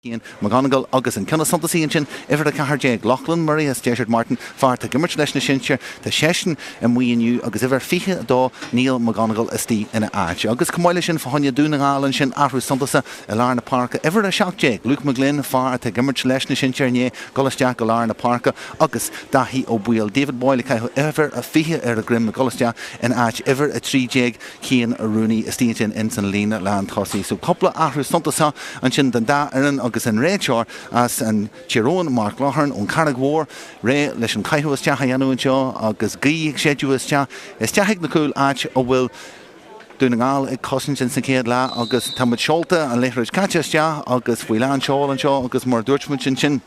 Cian McGonigle agus an ceann is suntasaí ansin, uimhir 14, Lochlann Murray as Deisceart Martin, fear atá ag imirt leis na sinsir, tá seisean amuigh inniu agus uimhir 22, Neil McGonigle istigh ina áit. Agus chomh maith leis sin, fá choinne Dún na nGall ansin, athrú suntasach i lár na páirce, uimhir 17, Luke McGlynn, fear atá ag imirt leis na sinsir inné, dul isteach go lár na páirce agus Daithí Ó Baoill, David Boyle ag caitheamh uimhir 20 ar a dhroim ag dul isteach in áit uimhir 13, Cian Rooney istigh ansin ins an líne lán tosaigh. So cúpla athrú suntasach ansin don dá fhoireann agus an réiteoir as an Tír Eoghain, Mark Loughrane ón Charraig Mhór, réidh leis an caitheamh isteach a dhéanamh anseo agus gaoth ag séideadh isteach, isteach ag na cúil áit a bhfuil Dún na nGall ag cosaint ins an chéad leath agus tá muid seolta, an liathróid caite isteach agus faoi lán seoil anseo agus mar a dúirt muid ansin,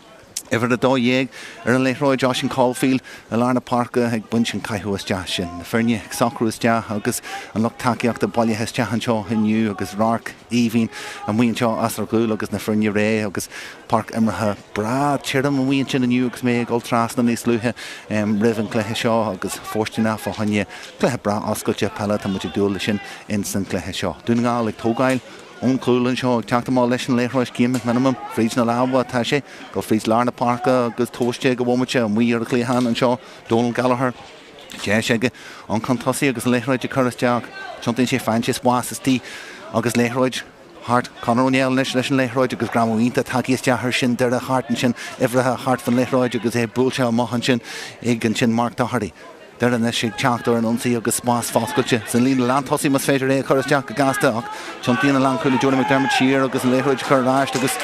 Uimhir 12 ar an liathróid, Oisín Caulfield i lár na páirce ag baint an caitheamh isteach sin. Na foirne ag socrú isteach agus an lucht tacaíochta bailithe isteach anseo inniu agus radharc aoibhinn amuigh anseo as ar gcúl agus na foirne réidh agus páirc imeartha breá tirim amuigh ansin inniu agus mé ag dul trasna níos luaithe roimh an gcluiche seo agus fóirsteanach fá choinne cluiche breá oscailte peile. Tá muid ag dúil leis sin ins an gcluiche seo. Dún na nGall ag tógáil. Ón gcúl anseo ag teacht amach leis an liathróid Cian McMenamin fríd na lámha atá sé, dul fríd lár na páirce agus tomhaiste ag an bhomaite amuigh ar an chliathán anseo Donal Gallagher. Deis aige an chun tosaigh agus an liathróid a chur isteach. Tiontaíonn sé, faigheann sé spás istigh agus liathróid thart. Conor O'Neill anois leis an liathróid agus greamú iontach tagtha isteach air sin Doire thart ansin, uimhreacha thart fan liathróid agus é buailte amach ansin ag ansin Mark Doherty. Doire anois ag teacht ar an ionsaí agus spás foscailte san líne lántosaigh más féidir é a chur isteach go gasta ach tiontaíonn an lánchúlaí Jody McDermott siar agus an liathróid a chur ar ais agus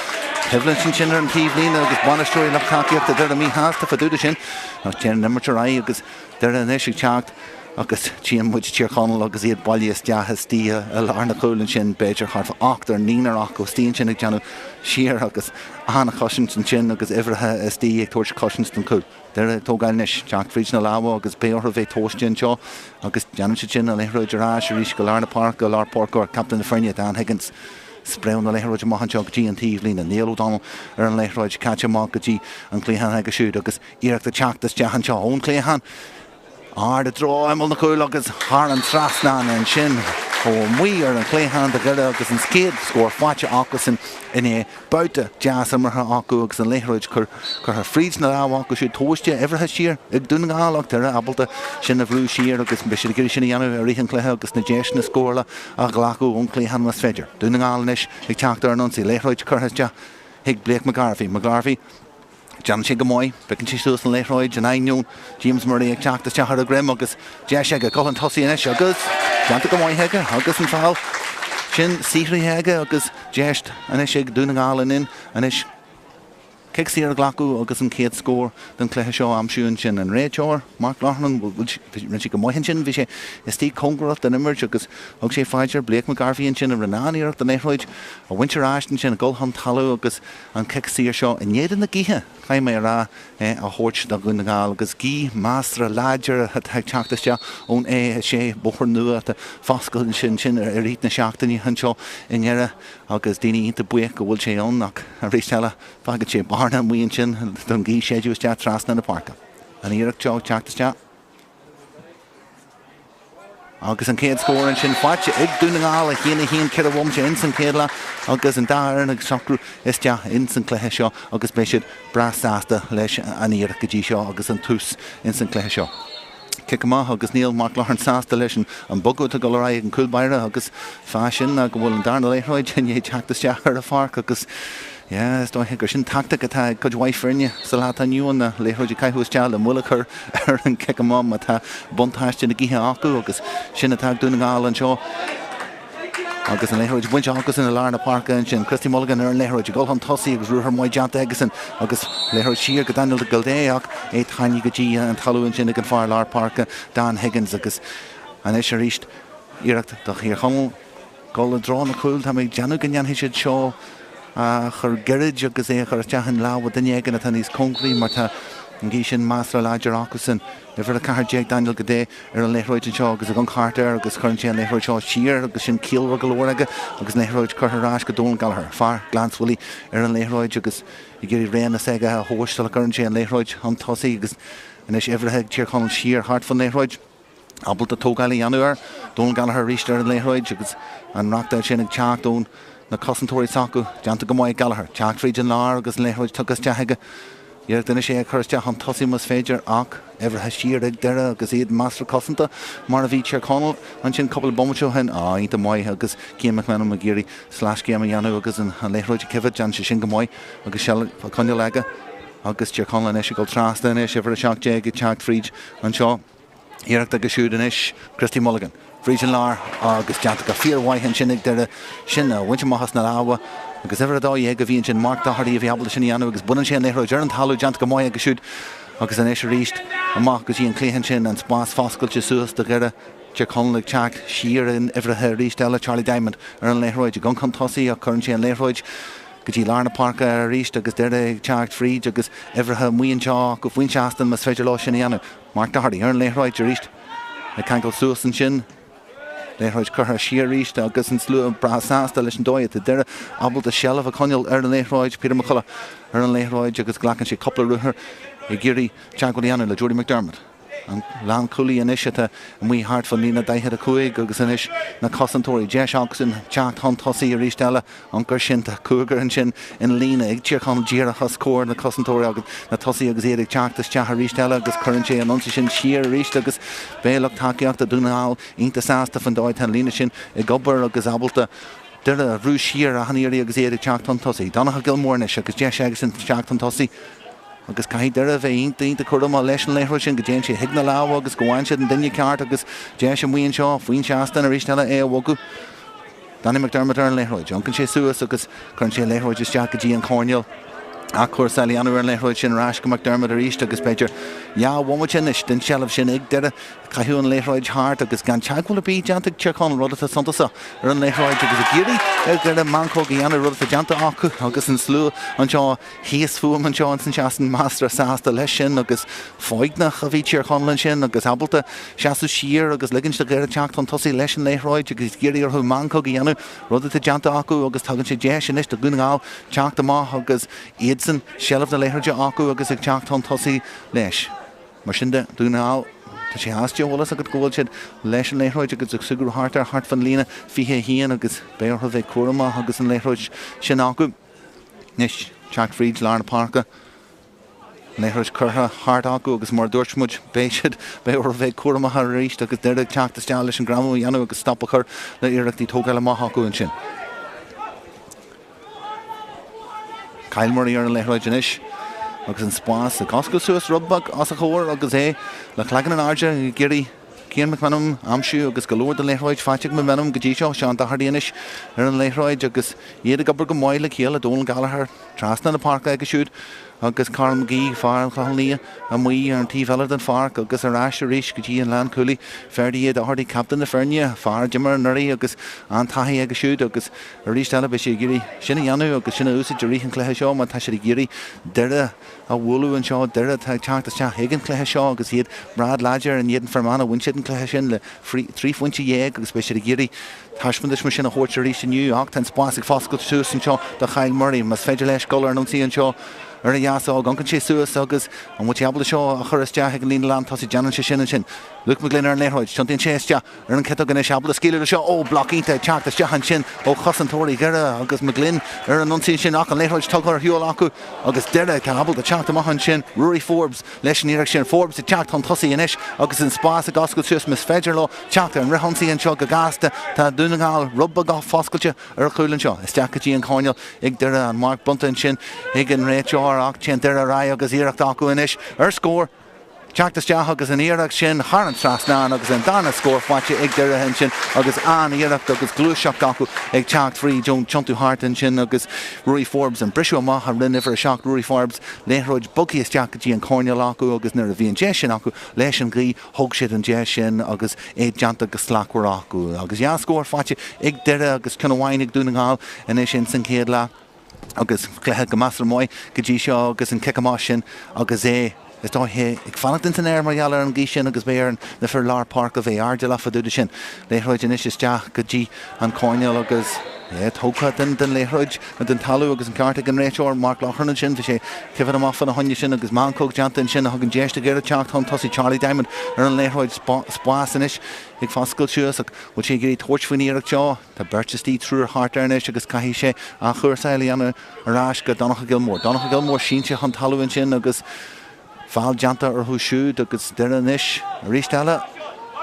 coimhlint ansin ar an taobhlíne agus bainisteoirí lucht tacaíochta Doire míshásta fá dtaobh de sin ach téann an imirt ar aghaidh agus Doire anois ag teacht agus tchíonn muid Tír Chonaill agus iad bailithe isteach istigh i lár na cúil ansin b'fhéidir thart fá ochtar naonúr acu istigh ansin ag déanamh siar agus an-chosaint ansin agus uimhreacha istigh ag tabhairt cosaint don chúl. Doire ag tógáil anois, teacht fríd na lámha agus beidh orthu bheith tomhaiste anseo agus déanann siad sin, an liathróid ar ais arís go lár na páirce, go lár páirceoir, captaen na foirne, Dan Higgins. Spréann na liathróid amach anseo go dtí an taobhlíne. Niall O'Donnell ar an liathróid, caite amach go dtí an cliathán aige siúd agus iarracht ag teacht isteach anseo ón chliathán. Ard i dtreo imeall na cúl agus thar an trasnán ansin chomh amuigh ar an chliathán do Dhoire agus an chéad scór faighte acusan inné. Babhta deas imeartha acu agus an liathróid curtha fríd na lámha acu siúd tomhaiste uimhreacha siar ag Dún na nGall ach Doire ábalta sin a bhrú siar agus beidh siad ag iarraidh sin a dhéanamh i rith an chluiche agus na deiseanna scórála a ghlacadh ón chliathán más féidir. Dún na nGall anois ag teacht ar an ionsaí. Liathróid curtha isteach chuig Blake McGarvey. McGarvey. Déanann sé go maith. Piocann sé suas an liathróid in ainneoin James Murray ag teacht isteach ar a dhroim agus deis aige dul chun tosaigh anois agus déanta go maith aige agus an feall sin saothraithe aige agus deis anois ag Dún na nGall in anois cic saor a ghlacadh agus an chéad scór den chluiche seo a aimsiú ansin. An réiteoir, Mark Loughrane, rinne sé go maith ansin, bhí sé istigh cóngarach don imirt agus thug sé fá dear Blake McGarvey ansin a rinne an-iarracht an liathróid a bhaint ar ais ansin, dul chun talamh agus an cic saor seo in éadan na gaoithe, caithfidh mé a rá, a thabhairt do Dhún na nGall agus gaoth measartha láidir atá ag teacht isteach ón A6, bóthar nua atá foscailte ansin i rith na seachtaine anseo i nDoire agus daoine iontach buíoch go bhfuil sé ann ach arís eile fágann sé bearna amuigh ansin don ghaoth séideadh isteach trasna na páirce. An iarracht seo ag teacht isteach. Agus an chéad scór ansin faighte ag Dún na nGall, 1, 1, 4 bhomaite ins an chéad leath agus an dá fhoireann ag socrú isteach ins an cluiche seo agus beidh siad breá sásta leis an iarracht go dtí seo agus an tús ins an cluiche seo. Cic amach agus níl Mark Loughrane sásta leis an bogadh atá ag dul ar aghaidh ag an cúl báire agus fáth sin ná go bhfuil an darna liathróid i ndiaidh teacht isteach ar an pháirc agus Yeah, is dóiche gur sin tactic atá ag cuid mhaith foirne sa lá atá inniu ann, na liathróidí a chaitheamh isteach le moill a chur ar an cic amach má tá buntáiste na gaoithe acu agus sin atá ag Dún na nGall anseo. Agus an liathróid bainte acusan i lár na páirce ansin. Christy Mulligan ar an liathróid ag dul chun tosaigh agus ruathar maith déanta aigesan agus liathróid siar go Daniel Gildea ach é tarraingthe go dtí an talamh ansin ag an fear lár páirce Dan Higgins agus anois arís iarracht do Thír Chonaill Dul i dtreo na cúil, tá mé ag déanamh go ndéanfaidh siad seo a chur gairid agus é a chur isteach in lámha duine éigin atá níos cóngaraí mar tá an ghaoth sin measartha láidir acusan. Uimhir 14 Daniel Gaudet ar an liathróid anseo agus ag amharc thart air agus cuireann sé an liathróid seo siar agus sin ciallmhar go leor aige agus an liathróid curtha ar ais go Donal Gallagher, fear Ghleann tSúilí ar an liathróid agus ag iarraidh raon s'aige a thabhairt sula gcuireann sé an liathróid chun tosaigh agus anois uimhreacha ag Tír Chonaill siar thart fan liathróid. ábalta tógáil a dhéanamh air. Donal Gallagher arís ar an liathróid agus an reachtáil sin ag teacht ón na cosantóirí s'acu. Déanta go maith ag Gallagher. Teacht fríd an lár agus an liathróid tugtha isteach aige. Iarracht anois é a chur isteach chun tosaigh más féidir ach oibrithe siar ag Doire agus iad measartha cosanta mar a bhí Tír Chonaill ansin cúpla bomaite ó shin. Á, iontach maith agus Cian McMenamin ag iarraidh sleascéim a dhéanamh agus an liathróid a choimhéad. Déanann sé sin go maith agus seilbh á coinneáil aige agus Tír Chonaill anois ag dul trasna anois, uimhir 17 ag teacht fríd anseo. Iarracht aige siúd anois, Christy Mulligan, fríd an lár agus déanta go fíormhaith ansin ag Doire, sin a bhaint amach as na lámha agus uimhir 12 a bhí ansin, Mark Doherty a bhí ábalta sin a dhéanamh agus baineann sé an liathróid ar an talamh, déanta go maith aige siúd agus anois arís amach go dtí an cliathán sin, an spás foscailte suas do Dhoire. Tír Chonaill ag teacht siar in uimhreacha arís eile, Charlie Diamond ar an liathróid ag dul chun tosaigh ach cuireann sé an liathróid go dtí lár na páirce arís agus Doire ag teacht fríd agus uimhreacha amuigh anseo acu faoin seastán más féidir leo sin a dhéanamh. Mark Doherty ar an liathróid arís ag ceangal suas ansin. Liathróid curtha siar arís agus an slua breá sásta leis an dóigh atá Doire ábalta seilbh a choinneáil ar an liathróid. Peter McCullough ar an liathróid agus glacann sé cúpla ruathar ag iarraidh teagmháil a dhéanamh le Jody McDermott. An lánchúlaí anois atá amuigh thart fán líne 45 agus anois na cosantóirí, deis acusan teacht chun tosaigh arís eile. Ionchur sin, tá cúigear ansin in líne ag Tír Chonaill díreach os comhair na cosantóirí agus na tosaithe agus iad ag teacht isteach arís eile agus cuireann sé an ionsaí sin siar arís agus beidh lucht tacaíochta Dhún na nGall iontach sásta faoin dóigh atá an líne sin ag obair agus ábalta Doire a bhrú siar achan iarraidh agus iad ag teacht chun tosaigh. Donncha Gilmore anois agus deis aigesan teacht chun tosaigh agus caithfidh Doire a bheith iontach iontach cúramach leis an liathróid sin go dtéann sé chuig na lámha agus go bhfaigheann siad an duine ceart agus deis amuigh anseo faoin seastán arís eile é a bhogadh. Danny McDermott ar an liathróid. Ioncann sé suas agus cuireann sé an liathróid isteach go dtí an coirnéal. Athchúrsáil a dhéanamh ar an liathróid sin ar ais go McDermott arís agus b'fhéidir dhá bhomaite anois den tseilbh sin ag Doire. Caitheadh an liathróid thart agus gan teagmháil ar bith déanta ag Tír Chonaill, rud atá suntasach ar an liathróid agus ag iarraidh ar Dhoire meancóg a dhéanamh, rud atá déanta acu agus an slua anseo thíos fúm anseo ins an seastán measartha sásta leis sin agus foighneach a bhí Tír Chonaill ansin agus ábalta seasamh siar agus ligint do Dhoire teacht chun tosaigh leis an liathróid agus ag iarraidh orthu meancóg a dhéanamh, rud atá déanta acu agus tugann sé deis anois do Dhún na nGall teacht amach agus iadsan seilbh na liathróide acu agus ag teacht chun tosaigh leis. Mar sin de, Dún na nGall, tá sé as de, bhfuil fhios agat go bhfuil siad leis an liathróid agus ag súgradh thart ar thart fan líne 21 agus beidh orthu bheith cúramach agus an liathróid sin acu. Anois, teacht fríd lár na páirce, an liathróid curtha thart acu agus mar a dúirt muid, beidh siad, beidh orthu bheith cúramach arís agus Doire ag teacht isteach leis an greamú a dhéanamh agus stop a chur le iarrachtaí tógáil amach acu ansin. Kyle Murray ar an liathróid anois agus an spás ag oscailt suas rud beag os a chomhair agus é le cloigeann in airde ag iarraidh Cian McMenamin a aimsiú agus go leor den liathróid faighte ag McMenamin go dtí seo. Seán Doherty anois ar an liathróid agus iad ag obair go maith le chéile. Donal Gallagher trasna na páirce aige siúd agus Karl McGee, fear an Chlocháin Liath, amuigh ar an taobh eile den pháirc agus ar ais arís go dtí an lánchúlaí, Ferdie Doherty, captaen na foirne, fear a d'imir anuraidh agus an-taithí aige siúd agus arís eile beidh sé ag iarraidh sin a dhéanamh agus sin a úsáid i rith an chluiche seo má tá siad ag iarraidh Doire a bhualadh anseo, Doire atá ag teacht isteach chuig an chluiche seo agus iad breá láidir in éadan Fear Manach. Bhain siad an cluiche sin le 13 phointe agus beidh siad ag iarraidh taispeántas mar sin a thabhairt arís inniu. Ach tá an spás ag foscailt suas anseo do Kyle Murray. Más féidir leis dul ar an ionsaí anseo ar a dheasóg, ioncann sé suas agus an bhfuil sé ábalta seo a chur isteach ag an líne lántosaigh? Déanann sé sin ansin. Luke McGlynn ar an liathróid. Tiontaíonn sé isteach ar an chiotóg anois, ábalta scaoileadh leis seo. Ó, bloc iontach ag teacht isteach ansin ó chosantóirí Dhoire agus McGlynn ar an ionsaí ansin ach an liathróid tugtha ar shiúl acu agus Doire atá ábalta teacht amach ansin. Ruairí Forbes leis an iarracht sin. Forbes ag teacht chun tosaigh anois agus an spás ag oscailt suas más féidir leo teacht ar an fhrithionsaí anseo go gasta. Tá Dún na nGall rud beag foscailte ar a chúl anseo. Isteach go dtí an coirnéal ag Doire. An marc bronnta ansin ag an réiteoir ach téann Doire ar aghaidh agus iarracht acu anois ar scór. Teacht isteach agus an iarracht sin thar an trasnán agus an darna scór faighte ag Doire ansin agus an-iarracht agus gluaiseacht acu ag teacht fríd ón tiontú thart ansin agus Ruairí Forbes, an briseadh amach a rinne uimhir 7 Ruairí Forbes, liathróid bogtha isteach go dtí an coirnéal acu agus nuair a bhí an deis sin acu leis an ghaoth thóg siad an deis sin agus é déanta go slachtmhar acu agus dhá scór faighte ag Doire agus ceann amháin ag Dún na nGall anois ins an chéad leath. agus cluiche go measartha maith go dtí seo agus an cic amach sin agus é, is dóiche, ag fanacht ins an aer mar gheall ar an ghaoth sin agus beidh ar na fir lár páirce a bheith airdeallach fá dtaobh de sin. Liathróid anois isteach go dtí an coirnéal agus. É tógtha den liathróid, den talamh agus an ceart ag an réiteoir Mark Loughran ansin. Bhí sé coimhdeach amach fána choinne sin agus meancóg déanta ansin a thugann deis do Dhoire teacht chun tosaigh. Charlie Diamond ar an liathróid, spás anois ag foscailt suas ach bhfuil sé ag iarraidh tabhairt faoin iarracht seo? Tá beirt istigh, triúr thart air anois agus caithfidh sé athchúrsáil a dhéanamh ar ais go Donncha Gilmore. Donncha Gilmore sínte chun talaimh ansin agus Feall déanta orthu siúd agus Doire anois arís eile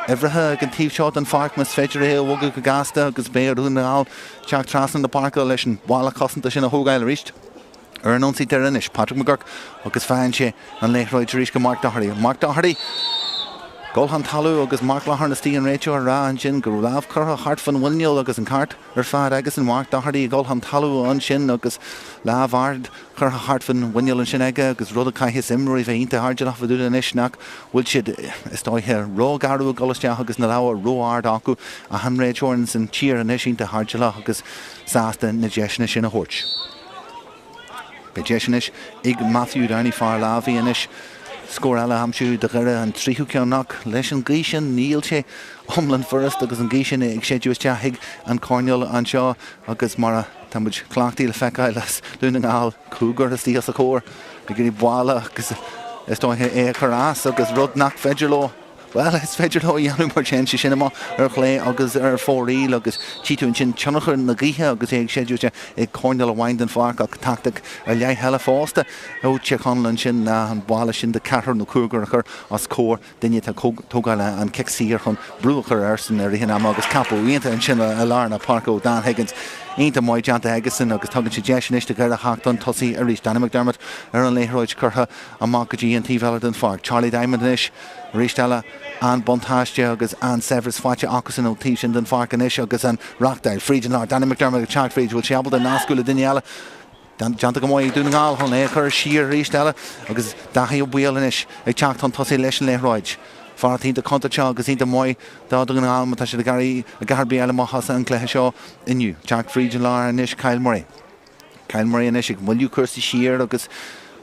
uimhrithe ag an taobh seo den pháirc más féidir é a bhogadh go gasta agus beidh ar Dhún na nGall teacht trasna na páirce leis an bhalla cosanta sin a thógáil arís. Ar an ionsaí Doire anois, Patrick McGurk agus faigheann sé an liathróid arís go Mark Doherty. Mark Doherty dul chun talamh agus Mark Loughran istigh an réiteoir ag rá ansin go raibh lámh curtha thart fan mhuineál agus an ceart ar fad aigesan. Mark Doherty ag dul chun talamh ansin agus lámh ard curtha thart fan mhuineál ansin aige agus rud a chaithfeas imreoirí bheith iontach airdeallach fá dtaobh de anois nach bhfuil siad, is dóiche, ró-gharbh ag dul isteach agus na lámha ró-ard acu. Achan réiteoir ins an tír anois iontach airdeallach agus sásta na deiseanna sin a thabhairt. Beidh deis anois ag Matthew Downey, fear Lámhaigh anois, scór eile a aimsiú do Dhoire, an tríú ceann ach leis an ghaoth sin níl sé iomlán furast agus an ghaoth sin ag séideadh isteach chuig an choirnéal anseo agus mar a Tá muid cleachtaithe le feiceáil as Dún na nGall, cúigear istigh os a chomhair ag iarraidh bualadh agus is dóiche é a chur as agus rud nach féidir leo, bhuel, is féidir leo a dhéanamh mar téann sé sin amach ar chlé agus ar fóraoil agus tchí tú ansin tionchar na gaoithe agus é ag séideadh isteach i gcoirnéal amháin den pháirc ach tactic ar leith eile fosta ó Tír Chonaill ansin ná an bualadh sin de ceathrar nó cúigear a chur os comhair duine atá ag tógáil an cic saor chun brú a chur airsean i rith an ama agus ceapadh iontach ansin i lár na páirce ó Dan Higgins. Iontach maith déanta aigesan agus tugann sé deis anois do Dhoire theacht chun tosaigh arís. Danny McDermott ar an liathróid curtha amach go dtí an taobh eile den pháirc. Charlie Diamond anois arís eile. An-buntáiste agus an-saibhreas faighte acusan ón taobh sin den pháirc anois agus an reachtáil fríd an lár. Danny McDermott ag teacht fríd. Bhfuil sé ábalta nascadh le duine eile? Déanta go maith ag Dún na nGall chun é a chur siar arís eile agus Daithí Ó Baoill anois ag teacht chun tosaigh leis an liathróid. Fear atá iontach contúirteach agus iontach maith do Dhún na nGall má tá siad ag iarraidh a dhath ar bith a fháil amach as an gcluiche seo inniu. Teacht fríd an lár anois Kyle Murray. Kyle Murray anois ag moilliú cúrsaí siar agus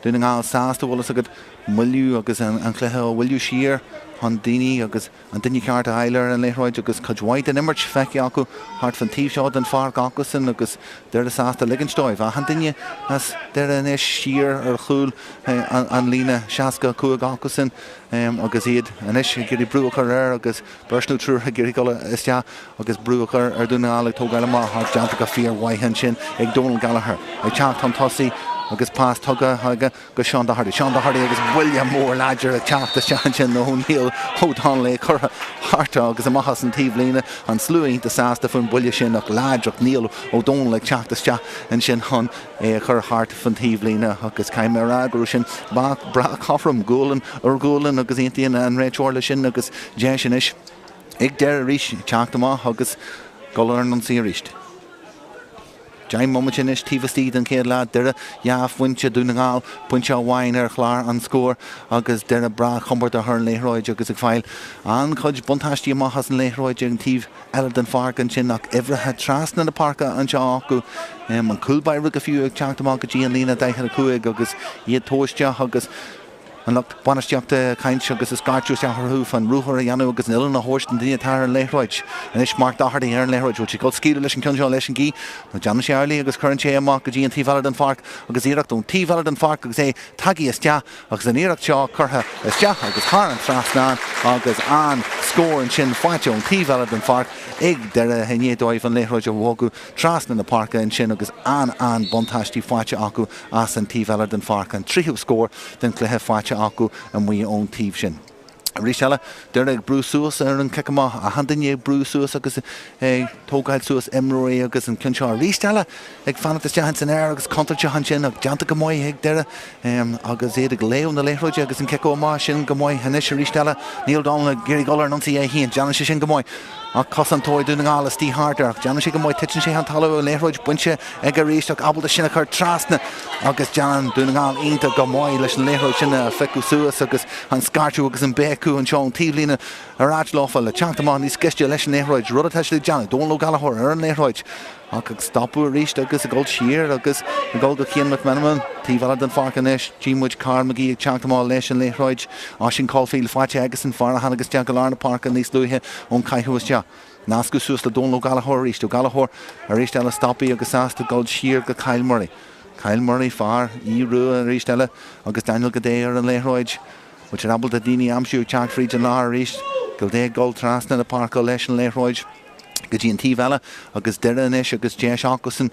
Dún na nGall sásta, bhfuil fhios agat, moilliú agus an cluiche a mhoilliú siar chun daoine agus an duine ceart a fháil ar an liathróid agus cuid mhaith den imirt feicthe acu thart fan taobh seo den pháirc acusan agus Doire sásta ligint dóibh. Achan duine as Doire anois siar ar chúl an líne 65 acusan agus iad anois ag iarraidh brú a chur air agus beirt nó triúr ag iarraidh dul isteach agus brú a chur ar Dhún na nGall ag tógáil amach ach déanta go fíormhaith ansin ag Donal Gallagher ag teacht chun tosaigh agus pas tugtha aige go Seán Doherty. Seán Doherty agus buille mór láidir ag teacht isteach ansin ó Neil O'Donnell é curtha thart agus amach as an taobhlíne. An slua iontach sásta faoin bhuille sin ach láidreacht Neil O'Donnell ag teacht isteach ansin chun é a chur thart fan taobhlíne agus caithfidh mé a rá go raibh sin breá cothrom, gualainn ar ghualainn agus aontaíonn an réiteoir leis sin agus deis anois ag Doire arís teacht amach agus dul ar an ionsaí arís. 10 mbomaite anois taobh istigh den chéad leath, Doire 2 phointe, Dún na nGall pointe amháin ar chlár an scóir agus Doire breá compordach ar an liathróid agus ag fáil an-chuid buntáistí amach as an liathróid ag an taobh eile den pháirc ansin ach uimhreacha trasna na páirce anseo acu. An cúl báire go fiú ag teacht amach go dtí an líne 45 agus iad tomhaisteach agus an lucht bainistíochta ag caint agus ag scairteadh isteach orthu fán ruathar a dhéanamh agus an uillinn a thabhairt don duine atá ar an liathróid. Anois Mark Doherty ar an liathróid. Bhfuil sé ag dul scaoileadh leis an ceann seo leis an gaoth? Nó déanann sé amhlaidh agus cuireann sé amach go dtí an taobh eile den pháirc agus iarracht ón taobh eile den pháirc agus é tagtha isteach agus an iarracht seo curtha isteach agus thar an trasnán agus an scór ansin faighte ón taobh eile den pháirc ag Doire i ndiaidh dóibh an liathróid a bhogadh trasna na páirce ansin agus an-an-buntáistí faighte acu as an taobh eile den pháirc, an tríú scór den chluiche faighte acu amuigh ón taobh sin. Arís eile, Doire ag brú suas ar an chic amach, achan duine ag brú suas agus ag tógáil suas imreoirí agus an ceann seo arís eile ag fanacht isteach ins an aer agus contúirteach ansin ach déanta go maith ag Doire agus iad ag léamh na liathróide agus an cic amach sin go maith anois arís eile. Neil Donnelly ag iarraidh dul ar an ionsaí é féin, déanann sé sin go maith. Ach cosantóir Dún na nGall istigh thart air ach déanann sé go maith, titeann sé chun talaimh, an liathróid bainte aige arís ach ábalta sin a chur trasna agus déanann Dún na nGall iontach go maith leis an liathróid sin a phiocadh suas agus an scairteadh agus an béiceadh anseo ón taobhlíne ar ait leofa le teacht amach níos gaiste leis an liathróid, rud atá siad ag déanamh. Dónal Ó Gallchóir ar an liathróid ach ag stopadh arís agus ag dul siar agus ag dul go Cian McMenamin. Taobh eile den pháirc anois, tchí muid Karl McGee ag teacht amach leis an liathróid. Oisín Caulfield faighte aigesan, fear a tháinig isteach go lár na páirce níos luaithe ón caitheamh isteach. Nascadh suas le Dónal Ó Gallchóir arís. Ó Gallchóir arís eile stoptha agus sásta dul siar go Kyle Murray. Kyle Murray, fear Aodh Rua arís eile agus Daniel Gildea ar an liathróid. Bhfuil siad ábalta daoine a aimsiú ag teacht fríd an lár arís. Gildea ag dul trasna na páirce leis an liathróid go dtí an taobh eile agus Doire anois agus deis acusan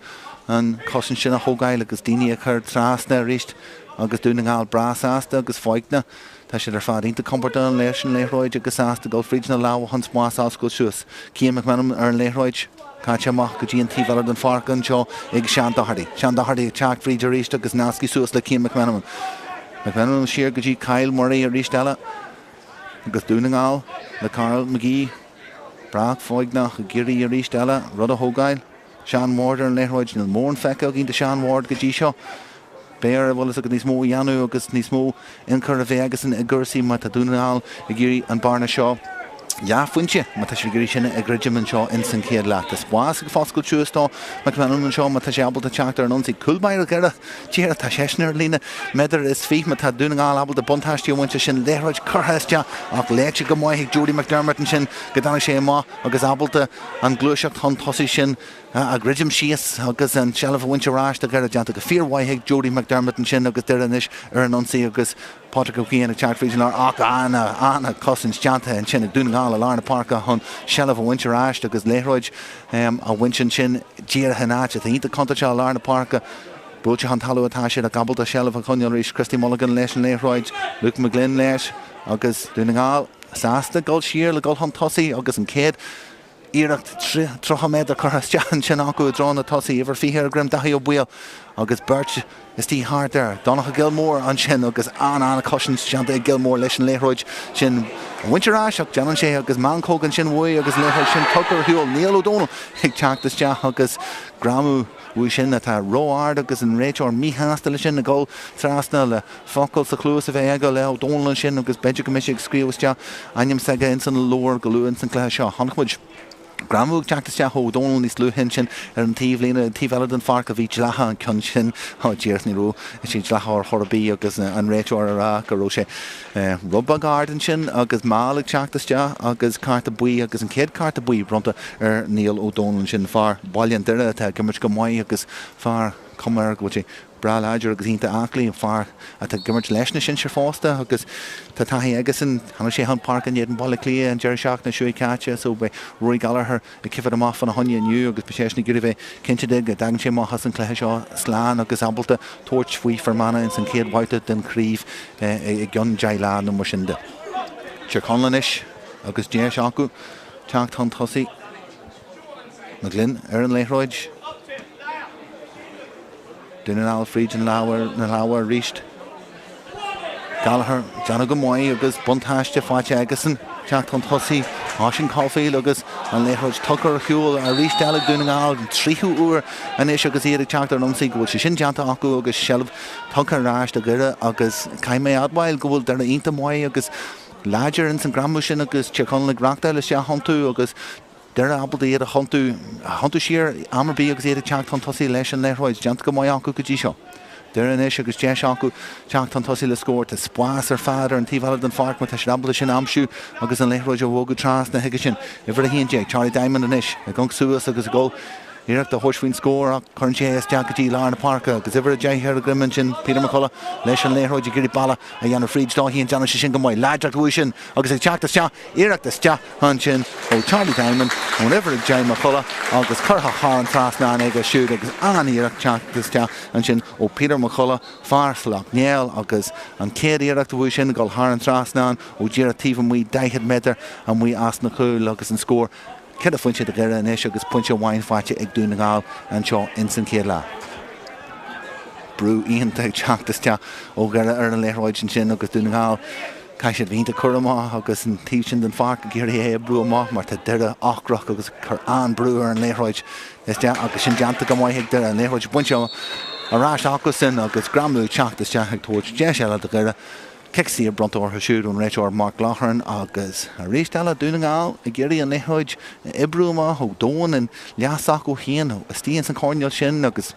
an chosaint sin a thógáil agus daoine a chur trasna arís agus Dún na nGall breá sásta agus foighneach. Tá siad ar fad iontach compordach leis an liathróid agus sásta dul fríd na lámha chun spás a oscailt suas. Cian McMenamin ar an liathróid. Caite amach go dtí an taobh eile den pháirc anseo ag Sean Doherty. Sean Doherty ag teacht fríd arís agus nasctha suas le Cian McMenamin. McMenamin siar go dtí Kyle Murray arís eile agus Dún na nGall le Karl McGee. Breá foighneach ag iarraidh arís eile rud a thógáil. Sean Ward ar an liathróid. Níl mórán feicthe againn de Sean Ward go dtí seo. Beidh air, bhfuil fhios agat, níos mó a dhéanamh agus níos mó ionchur a bheith aigesan i gcúrsaí má tá Dún na nGall ag iarraidh an bearna seo, leathphointe, má tá siad ag iarraidh sin a dhruidim anseo ins an chéad leath. Tá spás ag foscailt suas do McMenamin anseo má tá sé ábalta teacht ar an ionsaí. Cúl báire Dhoire, díreach, tá seisean ar líne méadar is 20 má tá Dún na nGall ábalta buntáiste a bhaint as sin. Liathróid curtha isteach ach léite go maith ag Jody McDermott ansin go dtáinig sé amach agus ábalta an ghluaiseacht chun tosaigh sin a dhruidim síos agus an tseilbh a bhaint ar ais do Dhoire. Déanta go fíormhaith ag Jody McDermott ansin agus Doire anois ar an ionsaí agus Padraig Ó Ciain ag teacht fríd an lár ach an-chosaint déanta ansin ag Dún na nGall i lár na páirce chun seilbh a bhaint ar ais agus liathróid a bhaint ansin díreach in áit atá iontach contúirteach i lár na páirce. Buailte chun talún atá siad ach ábalta seilbh a choinneáil arís. Christy Mulligan leis an liathróid, Luke McGlynn leis agus Dún na nGall sásta dul siar le dul chun tosaigh agus an chéad iarracht 30 méadar curtha isteach ansin acu i dtreo na tosaí, uimhir 20 ar a dhroim, Daithí Ó Baoill agus beirt istigh thart air. Donncha Gilmore ansin agus an-an-chosaint déanta ag Gilmore leis an liathróid sin a bhaint ar ais ach déanann sé agus meancóg ansin uaidh agus an liathróid sin tugtha ar shiúl. Niall Ó Dónaill ag teacht isteach agus greamú uaidh sin atá ró-ard agus an réiteoir míshásta leis sin ag dul trasna le focal sa chluas a bheith aige le Ó Dónaill ansin agus b'fhéidir go mbeidh sé ag scríobh isteach ainm s'aige ins an leabhar go luath ins an cluiche seo. Chonaic muid greamú ag teacht isteach ó Ó Dónaill níos luaithe ansin ar an taobh líne, an taobh eile den pháirc a bhí dleathach an ceann sin. Ó díreach ní raibh sé dleathach ar chor ar bith agus an réiteoir ag rá go raibh sé rud beag ard ansin agus mall ag teacht isteach agus cárta buí agus an chéad cárta buí bronnta ar Niall Ó Dónaill ansin, fear Bhaile an Doire atá ag imirt go maith agus fear cuma air go bhfuil sé breá láidir agus iontach aclaí, fear atá ag imirt leis na sinsir fosta agus tá taithí aigesan. Tháinig sé chun páirce in éadan Bhaile Átha Cliath an deireadh seachtaine seo caite so beidh Rory Gallagher ag coimhéad amach fána choinne inniu agus beidh seisean ag iarraidh bheith cinnte de go dtagann sé amach as an chluiche seo slán agus ábalta tabhairt faoi Fear Manach ins an chéad bhabhta den chraobh i gceann 10 lá nó mar sin de. Tír Chonaill anois agus deis acu teacht chun tosaigh. McGlynn ar an liathróid. Dún na nGall fríd an leabhar, na lámha arís. Gallagher déanamh go maith agus buntáiste faighte aigesan teacht chun tosaigh. Oisin Caulfield agus an liathróid tugtha ar shiúl arís eile ag Dún na nGall, an tríú huair anois agus iad ag teacht ar an ionsaí go bhfuil sé sin déanta acu agus seilbh tugtha ar ais do Dhoire agus caithfidh mé a admháil go bhfuil Doire iontach maith agus láidir ins an greamú sin agus Tír Chonaill ag reachtáil isteach iontu agus Doire ábalta iad a thiontú, a thiontú siar am ar bith agus iad ag teacht chun tosaigh leis an liathróid. Déanta go maith acu go dtí seo. Doire anois agus deis acu teacht chun tosaigh le scór. Tá spás ar fad ar an taobh eile den pháirc má tá siad ábalta sin a aimsiú agus an liathróid a bhogadh trasna chuige sin. Uimhir 11, Charlie Diamond anois ag amharc suas agus ag dul iarracht a thabhairt faoin scór ach cuireann sé é isteach go dtí lár na páirce agus uimhir 10 ar a dhroim ansin, Peter McCullough leis an liathróid ag iarraidh bealach a dhéanamh fríd dó féin. Déanann sé sin go maith. Láidreacht uaidh sin agus ag teacht isteach, iarracht isteach. ansin ó Charlie Diamond ón uimhir 10 McCullough agus curtha thar an trasnán aige siúd agus an-iarracht teacht isteach ansin ó Peter McCullough, fear Shleacht Néill agus an chéad iarracht uaidh sin ag dul thar an trasnán ó díreach taobh amuigh 40 méadar amuigh as na cúil agus an scór ceithre phointe do Dhoire anois agus pointe amháin faighte ag Dún na nGall anseo ins an chéad leath. Brú iontach ag teacht isteach ó Dhoire ar an liathróid ansin agus Dún na nGall Caithfidh siad bheith iontach cúramach agus an taobh sin den pháirc ag iarraidh é a oibriú amach mar tá Doire ocrach agus ag cur an-brú ar an liathróid isteach agus sin déanta go maith ag Doire. An liathróid bainte ar ais acusan agus greamú ag teacht isteach ag tabhairt deis eile do Dhoire. Cic saor bronnta orthu siúd ón réiteoir Mark Loughran agus arís eile Dún na nGall ag iarraidh an liathróid a oibriú amach ó dhomhan an leath s'acu féin istigh ins an choirnéal sin agus.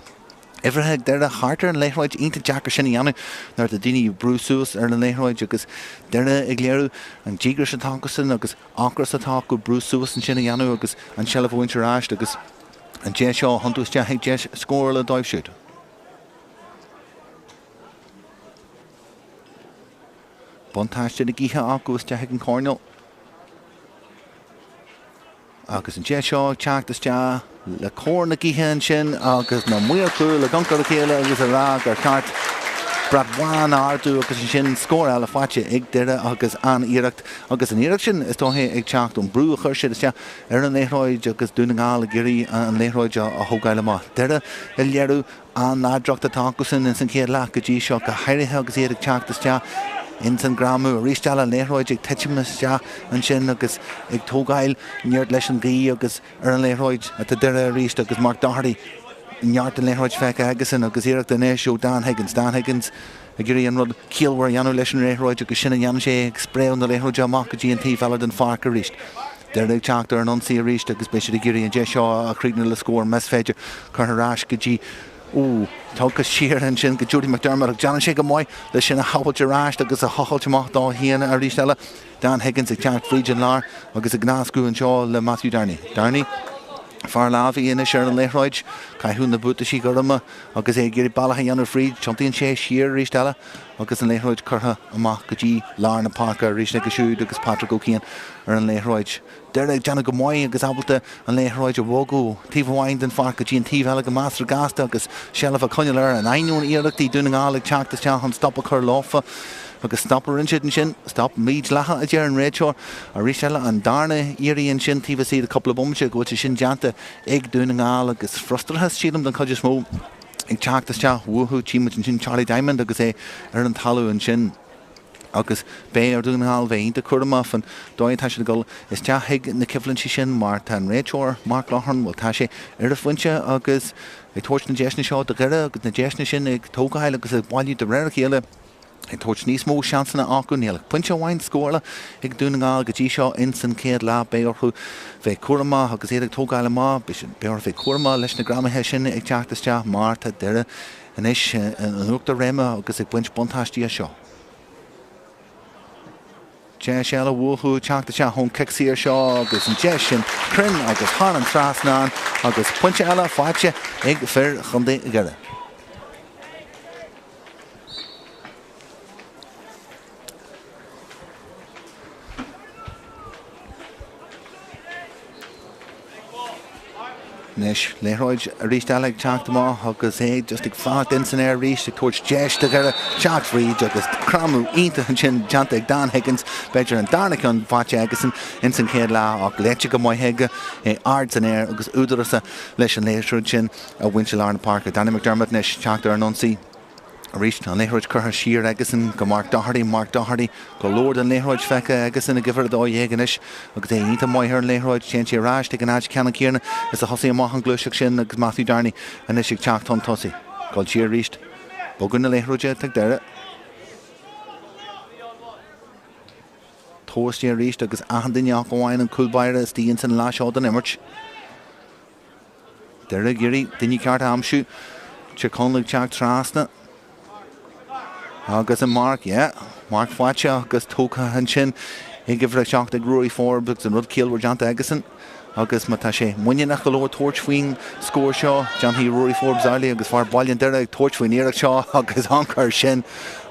Uimhreacha ag Doire thart ar an liathróid, iontach deacair sin a dhéanamh nuair atá daoine ag brú suas ar an liathróid agus Doire ag léiriú an díograis atá acusan agus ocras atá acu brú suas ansin a dhéanamh agus an tseilbh a bhaint ar ais agus an deis seo a thiontú isteach ag deis scórála dóibh siúd. Buntáiste na gaoithe acu isteach ag an choirnéal. Agus an deis seo ag teacht isteach le cóir na gaoithe ansin agus na maoir chúil ag amharc ar a chéile agus ag rá gur cheart brat bán a ardú agus ansin scór eile faighte ag Doire agus an-iarracht agus an iarracht sin is dóiche ag teacht ón brú a chuir siad isteach ar an liathróid agus Dún na nGall ag iarraidh an liathróid a thógáil amach. Doire ag léiriú An láidreacht atá acusan ins an chéad leath go dtí seo, go háirithe agus iad ag teacht isteach ins an greamú. Arís eile an liathróid ag titim isteach ansin agus ag tógáil neart leis an ghaoth agus ar an liathróid atá Doire arís agus Mark Doherty neart den liathróid feicthe aigesan agus iarracht anois ó Dan Higgins. Dan Higgins ag iarraidh an rud ciallmhar a dhéanamh leis an liathróid agus sin a dhéanann sé ag spréadh na liathróide amach go dtí an taobh eile den pháirc arís. Doire ag teacht ar an ionsaí arís agus beidh siad ag iarraidh an deis seo a chríochnú le scór más féidir. Curtha ar ais go dtí, Ó, tugtha siar ansin go Jody McDermott ach déanann sé go maith leis sin a shábhailt ar ais agus a thochailt amach dó féin arís eile. Dan Higgins ag teacht fríd an lár agus ag nascadh anseo le Matthew Downey. Downey, fear láimhe anois ar an liathróid, caitheamh na buataisí gorma agus é ag iarraidh bealach a dhéanamh fríd. Tiontaíonn sé siar arís eile agus an liathróid curtha amach go dtí lár na páirce arís aige siúd agus Patrick O'Kane ar an liathróid. Doire ag déanamh go maith agus ábalta an liathróid a bhogadh taobh amháin den pháirc go dtí an taobh eile go measartha gasta agus seilbh a choinneáil air in ainneoin iarrachtaí Dún na nGall ag teacht isteach chun stop a chur leofa agus stop a rinne siad ansin. Stop mídhleathach a deir an réiteoir. Arís eile an darna iarraidh ansin taobh istigh de cúpla bomaite go bhfuil sé sin déanta ag Dún na nGall agus frustrachas, sílim, den chuid is mó ag teacht isteach uathu. Tchí muid ansin Charlie Diamond agus é ar an talamh ansin agus beidh ar Dhún na nGall bheith iontach cúramach fan dóigh atá siad ag dul isteach chuig na coimhlintí sin mar tá an réiteoir, Mark Loughrane, bhuel tá sé ar a phointe agus ag tabhairt na deiseanna seo do Dhoire agus na deiseanna sin ag tógáil agus ag bailiú de réir a chéile. ag tabhairt níos mó seansanna acu. Níl ach pointe amháin scóráilte ag Dún na nGall go dtí seo ins an chéad leath. Beidh orthu bheith cúramach agus iad ag tógáil amach. Beidh orthu bheith cúramach leis na greamaithe sin ag teacht isteach mar tá Doire anois in uachtar réime agus ag baint buntáistí as seo. Deis eile uathu teacht isteach ón cic saor seo agus an deis sin cruinn agus thar an trasnán agus pointe eile faighte ag fir Chontae Dhoire. Anois, liathróid arís eile ag teacht amach agus é just ag fanacht in san aer arís, ag tabhairt deis do Dhoire teacht fríd agus greamú iontach ansin déanta ag Dan Higgins. B'fhéidir an darna ceann faighte aigesan ins an chéad leath ach léite go maith aige, é ard san aer agus údarasach leis an liathróid sin a bhaint i lár na páirce. Danny McDermott anois teacht ar an ionsaí arís. An liathróid curtha siar aigesan go Mark Doherty. Mark Doherty, go leor den liathróid feicthe aigesan ag uimhir 12 anois agus é iontach maith ar an liathróid. Téann sé ar ais ag an áit ceannann céanna is a thosaigh amach an ghluaiseacht sin agus Matthew Downey anois ag teacht chun tosaigh. Dul siar arís. Bogadh na liathróide atá ag Doire. Tomhas arís agus achan duine ach amháin an cúl báire istigh ins an leath seo den imirt. Doire ag iarraidh duine ceart a aimsiú. Tír Chonaill ag teacht trasna. Agus an marc, yeah, marc faighte agus tógtha ansin ag uimhir 7 ag Ruairí Forbes agus an rud ciallmhar déanta aigesan. Agus má tá sé muiníneach go leor tabhairt faoin scór seo, déanfaidh Ruairí Forbes amhlaidh agus fear Bhaile an Doire ag tabhairt faoin iarracht seo agus an cur sin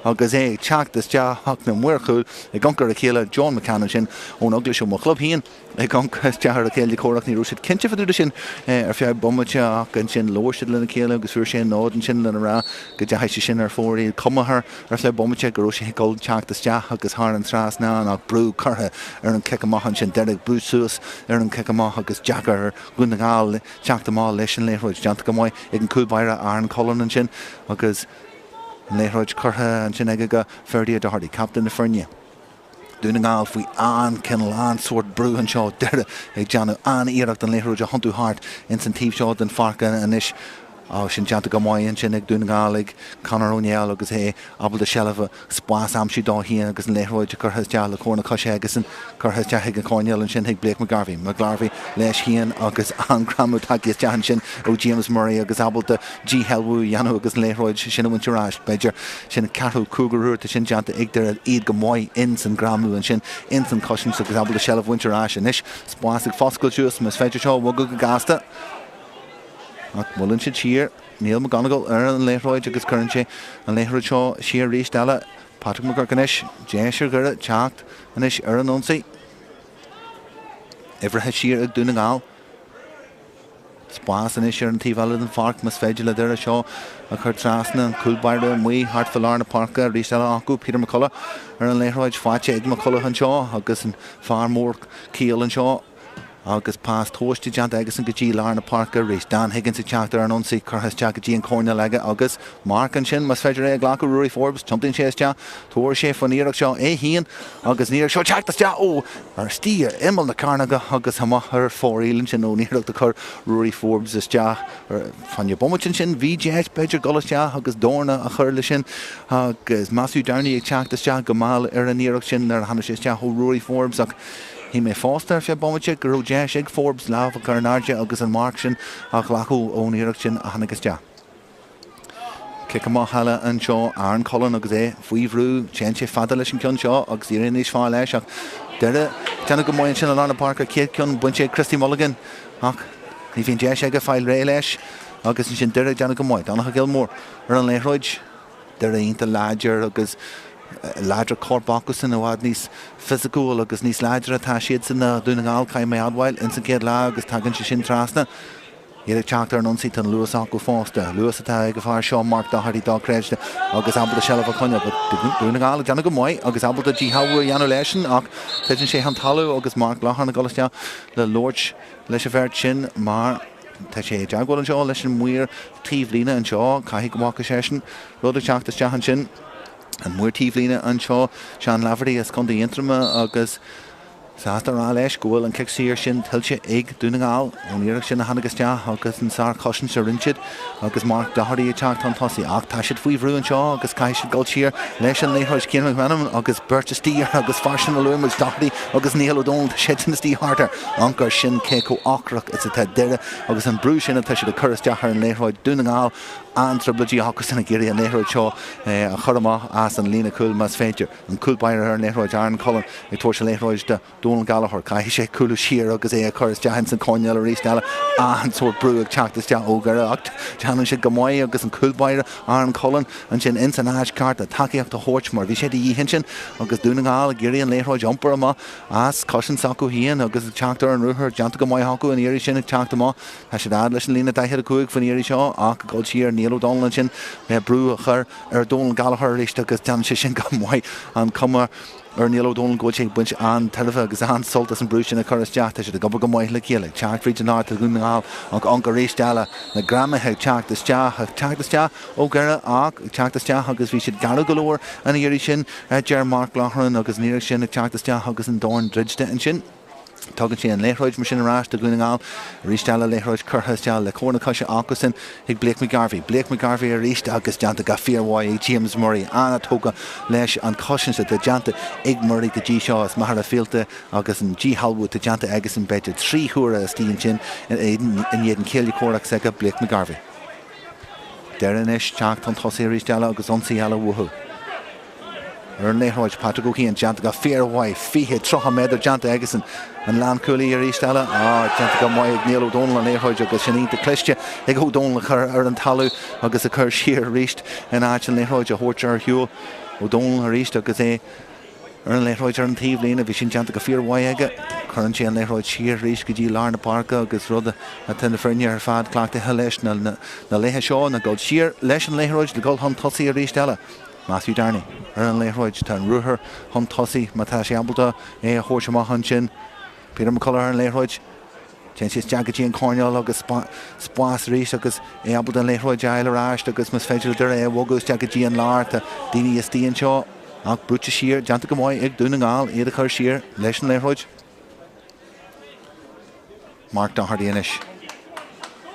agus é ag teacht isteach ach na maoir chúil ag amharc ar a chéile John McCann ansin ón Eaglais ó mo chlub féin. Ag amharc isteach ar a chéile comhraic, ní raibh siad cinnte fá dtaobh de sin ar feadh bomaite ach ansin labhair siad lena chéile agus fuair sé an nod ansin lena rá go dteachaigh sé sin ar fóraoil. Cuma air ar feadh bomaite go raibh sé ag dul teacht isteach agus thar an trasnán ach brú curtha ar an chic amach ansin. Doire ag brú suas ar an chic amach agus deacair ar Dhún na nGall teacht amach leis an liathróid. Déanta go maith ag an cúl báire Aaron Cullen ansin agus an liathróid curtha ansin aige go Ferdia Doherty, captaen na foirne. Dún na nGall faoi an-chineál, an-sórt brú anseo, Doire ag déanamh an-iarracht an liathróid a thiontú thart ins an taobh seo den pháirc anois. Á, sin déanta go maith ansin ag Dún na nGall ag Conor Ó Néill agus é ábalta seilbh spás a aimsiú dó féin agus an liathróid curtha isteach le cóir na coise aigesan curtha isteach ag an choirnéal ansin chuig Blake McGarvey. McGarvey leis féin agus an greamú tagtha isteach ansin ó James Murray agus ábalta díshealbhú a dhéanamh agus an liathróid sin a bhaint ar ais. B'fhéidir sin ceathrú, cúigiú huair atá sin déanta ag Doire, iad go maith ins an greamú ansin, ins an chosaint agus ábalta seilbh a bhaint ar ais. Anois spás ag foscailt suas, más féidir seo a bhogadh go gasta. Ach buaileann siad siar. Niall McGonigle ar an liathróid agus cuireann sé an liathróid seo siar arís eile. Patrick McGuirk anois. Deis ar Dhoire teacht anois ar an ionsaí. Uimhreacha siar ag Dún na nGall. Spás anois ar an taobh eile den pháirc más féidir le Doire seo a chur trasna. An cúl báire amuigh thart fá lár na páirce arís eile acu. Peter McCullough ar an liathróid. Faighte ag McCullough anseo agus an fear mór caol anseo. Agus pas tomhaiste déanta aigesan go dtí lár na páirce arís. Dan Higgins ag teacht ar an ionsaí, curtha isteach go dtí an coirnéal aige agus marc ansin, más féidir é a ghlacadh, Ruairí Forbes. Tiontaíonn sé isteach, tabharfaidh sé faoin iarracht seo é féin agus an iarracht seo teacht isteach ó ar istigh ar imeall na cearnóige agus amach ar fóraoil ansin ón iarracht a chuir Ruairí Forbes isteach. Fá choinne bomaite ansin bhí deis b'fhéidir dul isteach agus dorn a chur leis sin agus Matthew Downey ag teacht isteach go mall ar an iarracht sin nuair a tháinig sé isteach ó Ruairí Forbes ach Shíl mé fosta ar feadh bomaite go raibh deis ag Forbes lámh a chur in airde agus an marc sin a ghlacadh ón iarracht sin a tháinig isteach. Cic amach eile anseo, Aaron Cullen agus é faoi bhrú. Téann sé fada leis an gceann seo agus éiríonn níos fearr leis ach Doire ag déanamh go maith ansin i lár na páirce. Chéad ceann bainte ag Christy Mulligan ach ní bhíonn deis aige fáil réidh leis agus ansin Doire ag déanamh go maith. Donncha Gilmore ar an liathróid. Doire iontach láidir agus láidre corp acusan, i bhfad níos fisiciúil agus níos láidre atá siadsan ná Dún na nGall, caithfidh mé a admháil, ins an chéad leath agus tagann sé sin trasna. Iad ag teacht ar an ionsaí, tá an luas acu fosta. Luas atá ag an bhfear seo, Mark Doherty, dochreidte agus ábalta seilbh a choinneáil. But Dún na nGall ag déanamh go maith agus ábalta díshealbhú a dhéanamh leisean ach titeann sé chun talamh agus Mark Loughrane ag dul isteach le labhairt leis an bheirt sin mar Tá sé i dteagmháil anseo leis an maor taobhlíne anseo. Caithfidh go bhfaca seisean rud ag teacht isteach ansin. An maor taobhlíne anseo, Seán Laverty as Contae Aontroma agus sásta a rá leis go bhfuil an cic saor sin tuillte ag Dún na nGall ón iarracht sin a tháinig isteach agus an sárchosaint a rinne siad agus Mark Doherty ag teacht chun tosaigh. Ach tá siad faoi bhrú anseo agus caithfidh siad dul siar leis an liathróid. Cian McMenamin agus beirt istigh air agus fear sin a luaigh muid, Doherty agus Niall O'Donnell, tá siadsan istigh thart air. Amharc air sin cé chomh ocrach is atá Doire agus an brú sin atá siad ag cur isteach ar an liathróid. Dún na nGall an-trioblóidí acusan ag iarraidh an liathróid seo a chur amach as an líne cúil más féidir. An cúl báire ar an liathróid, Aaron Cullen ag tabhairt an liathróid do Donal Gallagher. Caithfidh sé cúlú siar agus é a chur isteach ins an choirnéal arís eile. An-sórt brú ag teacht isteach ó Dhoire ach déanann siad go maith agus an cúl báire Aaron Cullen ansin ins an áit ceart le tacaíocht a thabhairt mar bhí sé de dhíth ansin agus Dún na nGall ag iarraidh an liathróid a iompar amach as cosaint s'acu féin agus ag teacht ar an ruathar déanta go maith acu an iarraidh sin ag teacht amach. Tá siad fhad leis an líne 45 faoin iarraidh seo ach ag dul siar Niall O'Donnell ansin le brú a chur ar Donal Gallagher arís agus déanann sé sin go maith. An cuma ar Niall O'Donnell go bhfuil sé ag baint an-tairbhe agus an-sult as an brú sin a chur isteach. Tá siad ag obair go maith le chéile, ag teacht fríd an lár do Dhún na nGall ach amharc arís eile na greamaithe ag teacht isteach, ag teacht isteach ó Dhoire ach ag teacht isteach agus bhí siad garbh go leor an iarraidh sin, a deir Mark Loughran agus an iarraidh sin ag teacht isteach agus an dorn druidte ansin. Tugann sé an liathróid mar sin ar ais do Dhún na nGall. Arís eile liathróid curtha isteach le cóir na coise acusan chuig Blake McGarvey. Blake McGarvey arís agus déanta go fíormhaith ag James Murray. An-tógtha leis an chosaint atá déanta ag Murray go dtí seo. Is machaire fillte agus an díshealbhú atá déanta aigesan b'fhéidir 3 huaire istigh ansin in éadan céile comhraic s'aige Blake McGarvey. Doire anois teacht chun tosaigh arís eile agus ionsaí eile uathu. Ar an liathróid, Patrick Ó Ciain déanta go fíormhaith, 20, 30 méadar déanta aigesan. An lánchúlaí arís eile, ah, déanta go maith ag Niall O'Donnell an liathróid agus sin iontach cliste ag O'Donnell a chur ar an talamh agus a chur siar arís in áit an liathróid a thabhairt ar shiúl. O'Donnell arís agus é ar an liathróid ar an taobhlíne, bhí sin déanta go fíormhaith aige. Cuireann sé an liathróid siar arís go dtí lár na páirce agus rud atá na foirne ar fad cleachtaithe leis na laetha seo ná dul siar leis an liathróid le dul chun tosaigh arís eile. Matthew Downey ar an liathróid. Tá an ruathar chun tosaigh má tá sé ábalta é a thabhairt amach ansin. Peter McCullough ar an liathróid. Téann sé isteach go dtí an coirnéal agus spás arís agus é ábalta an liathróid a fháil ar ais agus más féidir le Doire é a bhogadh isteach go dtí an lár. Tá daoine istigh anseo ach brúite siar, déanta go maith ag Dún na nGall iad a chur siar leis an liathróid. Mark Doherty anois.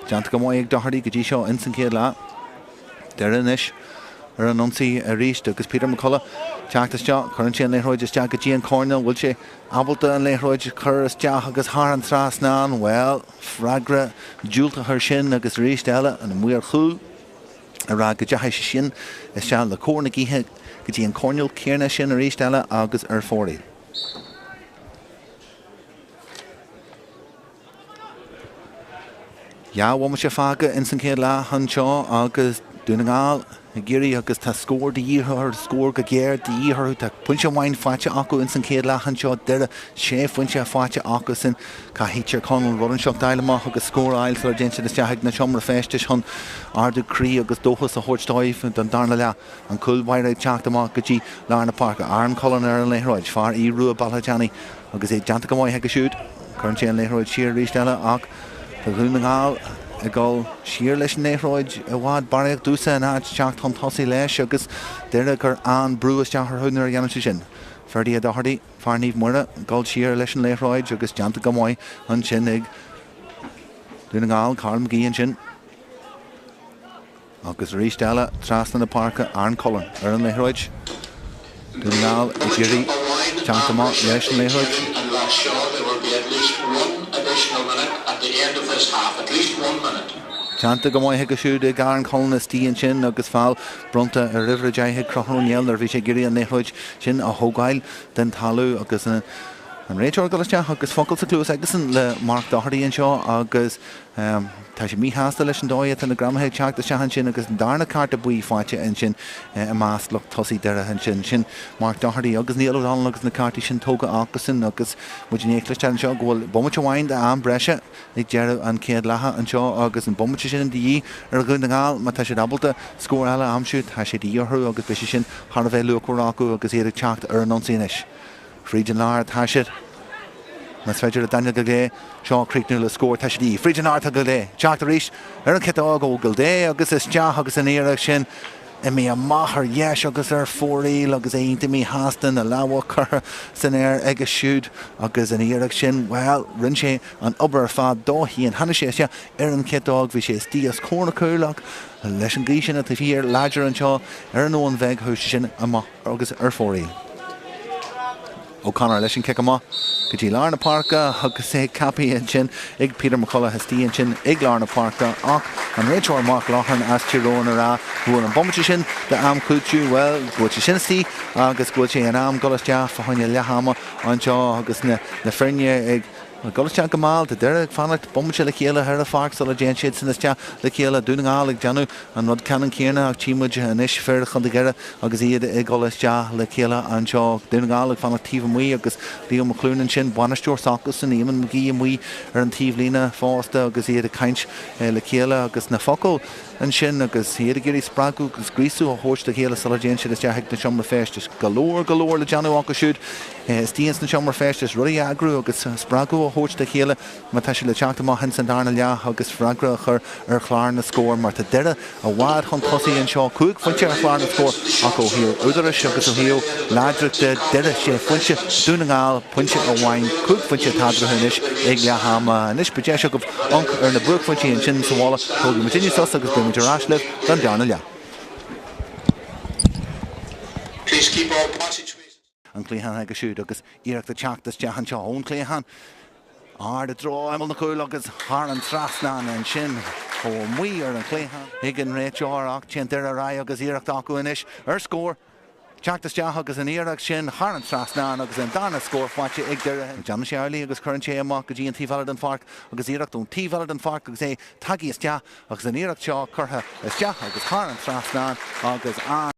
Déanta go maith ag Doherty go dtí seo ins an chéad leath. Doire anois ar an ionsaí arís agus Peter McCullough teacht isteach. Cuireann sé an liathróid isteach go dtí an coirnéal. Bhfuil sé ábalta an liathróid a chur isteach agus thar an trasnán? Bhuel, freagra diúltach air sin agus arís eile an maor chúil ag rá go dteachaigh sé sin isteach le cóir na gaoithe go dtí an coirnéal céanna sin arís eile agus ar fóraoil. Dhá bhomaite fágtha ins an chéad leath anseo agus Dún na nGall ag iarraidh agus tá scór de dhíth orthu, scór go géar de dhíth orthu. Tá pointe amháin faighte acu ins an chéad leath anseo, Doire sé phointe faighte acusan. Caithfidh Tír Chonaill rud inteacht a fháil amach agus scór a fháil sula dtéann siad isteach ag na seomra feistis chun ardú croí agus dóchas a thabhairt dóibh don darna leath. An cúl báire ag teacht amach go dtí lár na páirce. Aaron Cullen ar an liathróid. Fear Aodh Rua Béal Átha Seanaidh agus é déanta go maith aige siúd. Cuireann sé an liathróid siar arís eile ach tá Dhún na nGall ag dul siar leis an liathróid i bhfad barraíocht domsa in áit teacht chun tosaigh leis agus Doire ag cur an-brú isteach orthu nuair a dhéanann sé sin. Ferdia Doherty, fear Naomh Muire, ag dul siar leis an liathróid agus déanta go maith ansin ag Dún na nGall, Karl McGee ansin. Agus arís eile, trasna na páirce, Aaron Cullen ar an liathróid. Dún na nGall ag iarraidh teacht amach leis an liathróid. Déanta go maith aige siúd ag Aaron Cullen istigh ansin agus feall bronnta ar uimhir 10 ag Conchúr Ó Néill nuair a bhí sé ag iarraidh an liathróid sin a thógáil den talamh agus an réiteoir ag dul isteach agus focal sa chluas aigesan le Mark Doherty anseo agus Tá sé míshásta leis an dóigh atá na greamaithe ag teacht isteach ansin agus an darna cárta buí faighte ansin i measc lucht tosaigh Doire ansin. Sin Mark Doherty agus Neil O'Donnell agus na cártaí sin tógtha acusan agus muid i ndiaidh cloisteáil anseo go bhfuil bomaite amháin d'am breise ag deireadh an chéad leatha anseo agus an bomaite sin de dhíth ar Dhún na nGall má tá siad ábalta scór eile a aimsiú tá sé de dhíth orthu agus beidh sé sin thar a bheith luachmhar acu agus iad ag teacht ar an ionsaí anois. Fríd an lár atá siad. Más féidir le Daniel Gildea seo a chríochnú le scór, tá sé de dhíth. Fríd an lár tá Gildea. Teacht arís ar an chiotóg ó Gildea agus isteach agus an iarracht sin imithe amach ar dheis agus ar fóraoil agus é iontach míshásta, na lámha curtha san aer aige siúd agus an iarracht sin, bhuel, rinne sé an obair ar fad dó féin. Tháinig sé isteach ar an chiotóg, bhí sé istigh os comhair na cúil ach leis an ghaoth sin atá fíor láidir anseo ar an Abhainn Bheag chuaigh sé sin amach. agus ar fóraoil. O'Connor leis an cic amach go dtí lár na páirce agus é ceaptha ansin ag Peter McCullough istigh ansin ag lár na páirce ach an réiteoir Mark Loughran as Tír Eoghain ag rá go bhfuil an bomaite sin d'am cúitimh, bhuel, go bhfuil sé sin istigh agus go bhfuil sé in am dul isteach fá choinne leath ama anseo agus na foirne ag Ag dul isteach go mall, tá Doire ag fanacht bomaite le chéile ar an pháirc sula dtéann siadsan isteach le chéile. Dún na nGall ag déanamh an rud ceannann céanna ach tchí muid anois fir Chontae Dhoire agus iad ag dul isteach le chéile anseo. Dún na nGall ag fanacht taobh amuigh agus Leo McLoone ansin, bainisteoir s'acusan, Eamon McGee amuigh ar an taobhlíne fosta agus iad ag caint le chéile agus na focail ansin agus iad ag iarraidh spreagadh agus gríosadh a thabhairt dá chéile sula dtéann siad isteach ag na seomra feistis. Go leor, go leor le déanamh acu siúd istigh ins na seomra feistis, rudaí a eagrú agus spreagadh a thabhairt dá chéile má tá siad le teacht amach ins an darna leath agus freagra a chur ar chlár na scór mar tá Doire i bhfad chun tosaigh anseo, 5 phointe ar chlár na scór ach ó thaobh údarais agus ó thaobh láidreachta Doire, 6 phointe, Dún na nGall, pointe amháin, 5 phointe atá eatarthu anois ag leath ama. Anois beidh deis agaibh amharc ar na buaicphointí ansin sa bhaile. Tógfaidh muid inniu sos agus beidh muid ar ais libh don darna leath. Please keep all passageways. An cliathán aige siúd agus iarracht ag teacht isteach anseo ón chliathán. Ard i dtreo imeall na cúl agus thar an trasnán ansin ó amuigh ar an chliathán ag an réiteoir ach téann Doire ar aghaidh agus iarracht acu anois ar scór. Teacht isteach agus an iarracht sin thar an trasnán agus an darna scór faighte ag Doire. Déanann sé amhlaidh agus cuireann sé amach go dtí an taobh eile den pháirc agus iarracht ón taobh eile den pháirc agus é tagtha isteach agus an iarracht seo curtha isteach agus thar an trasnán agus an.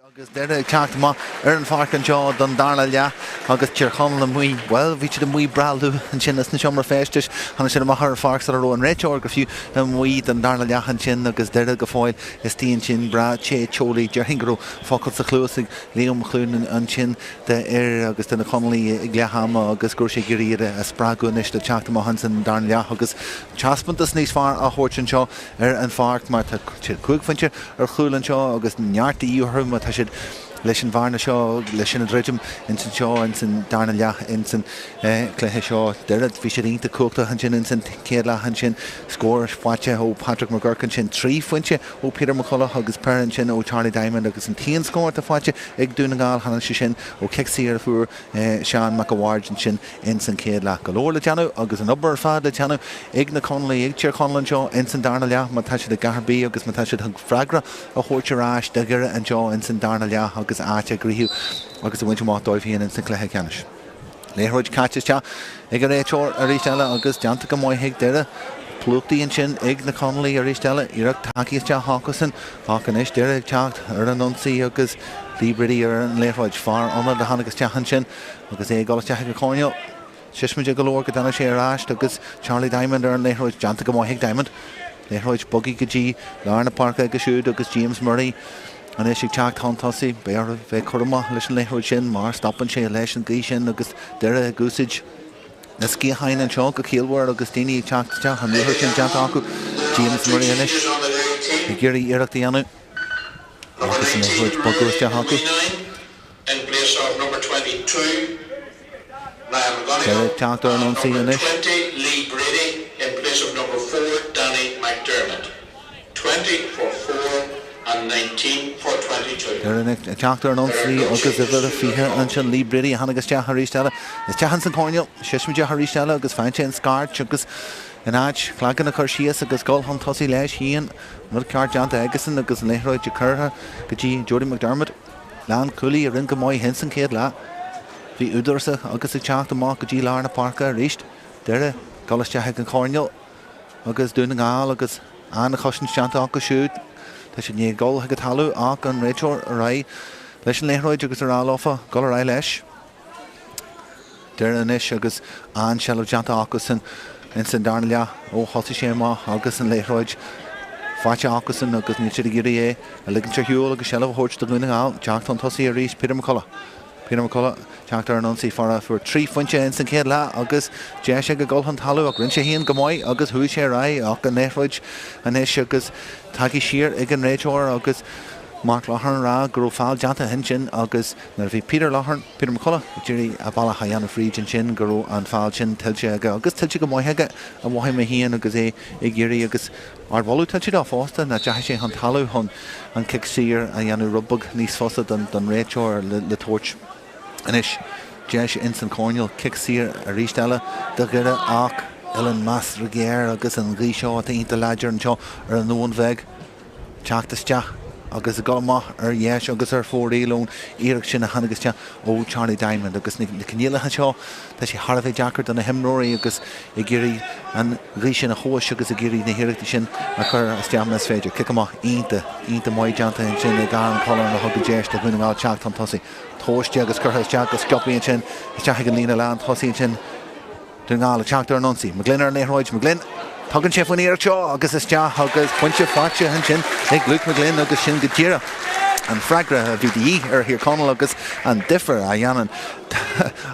Agus Doire ag teacht amach ar an pháirc anseo don darna leath agus Tír Chonaill amuigh, bhuel, bhí siad amuigh breá luath ansin as na seomra feistis. Tháinig siad amach ar an pháirc sula raibh an réiteoir go fiú amuigh don darna leath ansin agus Doire go fóill istigh ansin breá te teolaí. Déarfainn go raibh focal sa chluas ag Leo McLoone ansin d'fhir agus de na Conallaigh ag leath ama agus go raibh sé ag iarraidh iad a spreagadh anois le teacht amach ansin don darna leath agus taispeántas níos fearr a thabhairt anseo ar an pháirc mar tá siad cúig phointe ar chúl anseo agus neart de dhíth orthu má tá siad leis an bhearna seo leis sin a dhruidim ins anseo ins an darna leath ins an cluiche seo. Doire, bhí siad iontach cumhachtach ansin ins an chéad leath ansin. Scór faighte ó Patrick McGurk ansin, 3 phointe ó Peter McCullough agus péire ansin ó Charlie Diamond agus an t-aon scór atá faighte ag Dún na nGall tháinig sé sin ó chic saor a fuair Seán Mac a' Bhaird ansin ins an chéad leath. Go leor le déanamh agus an obair ar fad le déanamh ag na Conallaigh, ag Tír Chonaill anseo ins an darna leath má tá siad a dhath ar bith agus má tá siad chun freagra a thabhairt ar ais do Dhoire anseo ins an darna leath agus áit a ghnothú agus a bhaint amach dóibh féin ins an chluiche ceannais. Liathróid caite isteach ag an réiteoir arís eile agus déanta go maith ag Doire. Plúchtaí ansin ag na Conallaigh arís eile. Iarracht tagtha isteach acusan ach anois Doire ag teacht ar an ionsaí agus Lee Brady ar an liathróid. Fear ionaid a tháinig isteach ansin agus é ag dul isteach ag an choirnéal. Siosmaide go leor go dtáinig sé ar ais agus Charlie Diamond ar an liathróid. Déanta go maith ag Diamond. Liathróid bogtha go dtí lár na páirce aige siúd agus James Murray anois ag teacht chun tosaigh. Beidh orthu bheith cúramach leis an liathróid sin mar stopann sé leis an ghaoth sin agus Doire ag úsáid na sciatháin anseo go ciallmhar agus daoine ag teacht isteach. An ruathar sin déanta acu. James Murray anois ag iarraidh iarracht a dhéanamh agus an liathróid bogtha isteach acu. Doire ag teacht ar an ionsaí anois. Doire ag teacht ar an ionsaí agus uimhir a 20 ansin Lee Brady a tháinig isteach arís eile. Isteach ins an choirnéal, siosmaideach arís eile agus faigheann sé an scairt agus in áit cloigeann a chur síos agus dul chun tosaigh leis féin, an rud ceart déanta aigesan agus an liathróid curtha go dtí Jody McDermott. Lánchúlaí a rinne go maith ins an chéad leath. Bhí údarásach agus ag teacht amach go dtí lár na páirce arís. Doire ag dul isteach ag an choirnéal agus Dún na nGall agus an-chosaint déanta acu siúd. Tá siad i ndiaidh dul chuig an talamh ach an réiteoir ar aghaidh leis an liathróid agus a rá leofa dul ar aghaidh leis. Doire anois agus an-seilbh déanta acusan ins an darna leath ó thosaigh sé amach agus an liathróid faighte acusan agus níl siad ag iarraidh é a ligint ar shiúl agus seilbh a thabhairt do Dhún na nGall. Teacht chun tosaigh arís Peter McCullough. Peter McCullough teacht ar an ionsaí fear a fuair 3 phointe ins an chéad leath agus deis aige dul chun talamh ach rinne sé féin go maith agus chuaigh sé ar aghaidh ach an liathróid anois agus tagtha siar ag an réiteoir agus Mark Loughrane a rá go raibh feall déanta ansin agus nuair a bhí Peter Loughrane, Peter McCullough, ag iarraidh a bhealach a dhéanamh fríd ansin go raibh an feall sin tuillte aige agus tuillte go maith aige a mhothaigh mé féin agus é ag iarraidh agus ardmholadh tuillte dó fosta nach dteachaigh sé chun talamh chun an cic saor a dhéanamh rud beag níos fusa don réiteoir le tabhairt. Anois deis ins an choirnéal, cic saor arís eile do Dhoire ach uillinn measartha géar agus an ghaoth seo atá iontach láidir anseo ar an Abhainn Bheag. teacht isteach agus ag dul amach ar dheis agus ar fóraoil ón iarracht sin a tháinig isteach ó Charlie Diamond agus na coinníollacha seo, tá sé thar a bheith deacair do na himreoirí agus ag iarraidh an ghaoth sin a thomhais agus ag iarraidh na hiarrachtaí sin a chur isteach más féidir. Cic amach iontach, iontach maith déanta ansin ag Aaron Cullen a thug an deis do Dhún na Ngall teacht chun tosaigh. Tomhaiste agus curtha isteach go sciobtha ansin isteach ag an líne lán tosaigh ansin. Dún na nGall ag teacht ar an ionsaí. McGlynn ar an liathróid. McGlynn. Tugann sé faoin iarracht seo agus isteach agus pointe faighte ansin ag Luke McGlynn agus sin go díreach an freagra a bhí de dhíth ar Thír Chonaill agus an difear a dhéanann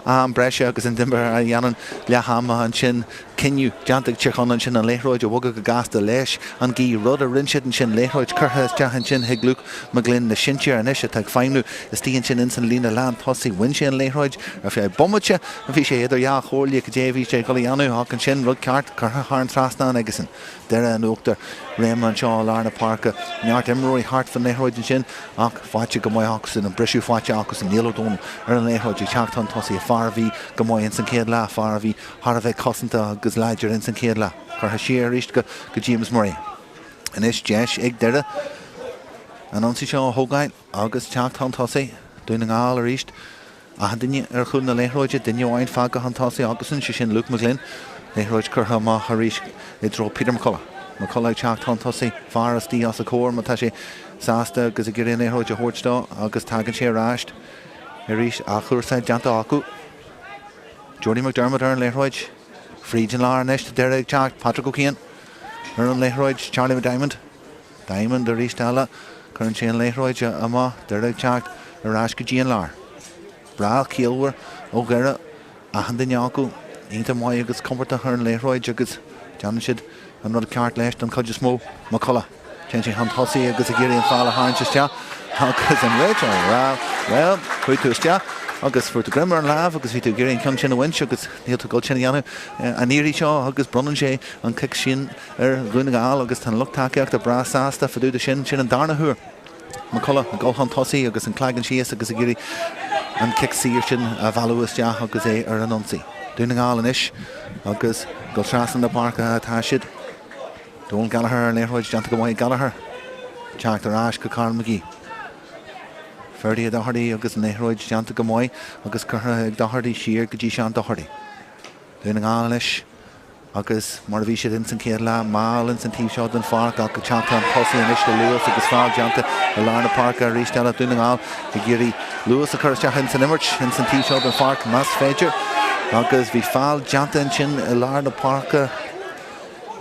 am breise agus an difear a dhéanann leath ama ansin. Cinneadh déanta ag Tír Chonaill ansin an liathróid a bhogadh go gasta leis an ghaoth, rud a rinne siad ansin. Liathróid curtha isteach ansin chuig Luke McGlynn, na sinsir anois atá ag feidhmiú istigh ansin ins an líne lán tosaigh. Bhain sé an liathróid ar feadh bomaite. Bhí sé idir dhá chomhairle cad é a bhí sé ag dul a dhéanamh ach ansin rud ceart curtha thar an trasnán aigesan. Doire in uachtar réime anseo i lár na páirce. Neart imreoirí thart fan liathróid ansin ach faighte go maith acusan, an briseadh faighte acusan. Niall Ó Dónaill ar an liathróid ag teacht chun tosaigh, fear a bhí go maith ins an chéad leath, fear a bhí thar a bheith cosanta agus láidir ins an chéad leath. Curtha siar arís go James Murray. Anois deis ag Doire an ionsaí seo a thógáil agus teacht chun tosaigh. Dún na nGall arís. Achan duine ar chúl na liathróide, duine amháin fágtha chun tosaigh acusan, sé sin Luke McGlynn. Liathróid curtha amach arís i dtreo Peter McCullough. McCullough ag teacht chun tosaigh, fear istigh os a chomhair má tá sé sásta agus ag iarraidh an liathróid a thabhairt dó agus tagann sé ar ais arís. Athchúrsáil déanta acu. Jody McDermott ar an liathróid. Fríd an lár anois, tá Doire ag teacht. Patrick O'Kane ar an liathróid. Charlie Diamond. Diamond arís eile. Cuireann sé an liathróid amach. Doire ag teacht ar ais go dtí an lár. Breá ciallmhar ó Dhoire. Achan duine acu iontach maith agus compordach ar an liathróid agus déanann siad an rud ceart leis don chuid is mó. McCullough, téann sé chun tosaigh agus ag iarraidh an feall a tharraingt isteach agus an réiteoir ag rá, bhuel, chuaigh tú isteach agus fuair tú greim ar an lámh agus bhí tú ag iarraidh an ceann sin a bhaint agus níl tú ag dul sin a dhéanamh an iarraidh seo agus bronnann sé an cic sin ar Dhún na nGall agus tá an lucht tacaíochta breá sásta fá dtaobh de sin. Sin an darna huair. McCullough ag dul chun tosaigh agus an cloigeann síos agus ag iarraidh an cic saor sin a mhealladh isteach agus é ar an ionsaí. Dún na nGall anois agus ag dul trasna na páirce atá siad. Donal Gallagher ar an liathróid, déanta go maith ag Gallagher. Teacht ar ais go Karl McGee. Ferdia Doherty agus an liathróid déanta go maith agus curtha ag Doherty siar go dtí Seán Doherty. Dún na nGall anois. Agus mar a bhí siad ins an chéad leath, mall ins an taobh seo den pháirc ach ag teacht chun tosaigh anois le luas agus feall déanta i lár na páirce arís eile. Dún na nGall ag iarraidh luas a chur isteach ins an imirt ins an taobh seo den pháirc más féidir. Agus bhí feall déanta ansin i lár na páirce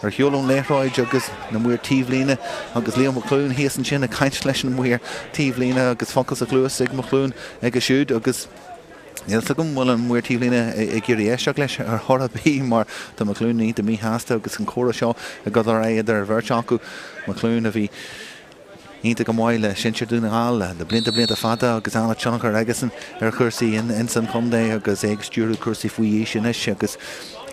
ar shiúl ón liathróid agus na maoir taobhlíne agus Leo McLoone thíos ansin ag caint leis an maor taobhlíne agus focal sa chluas ag McLoone aige siúd agus Níl 'fhios agam an bhfuil an maor taobhlíne ag iarraidh éisteacht leis ar chor ar bith mar tá McLoone iontach míshásta agus an comhrá seo ag dul ar aghaidh idir an bheirt acu. McLoone a bhí iontach go maith le sinsir Dhún na nGall le blianta blianta fada agus an-tionchar aigesan ar chúrsaí ins an chontae agus é ag stiúradh cúrsaí faoi aois anois agus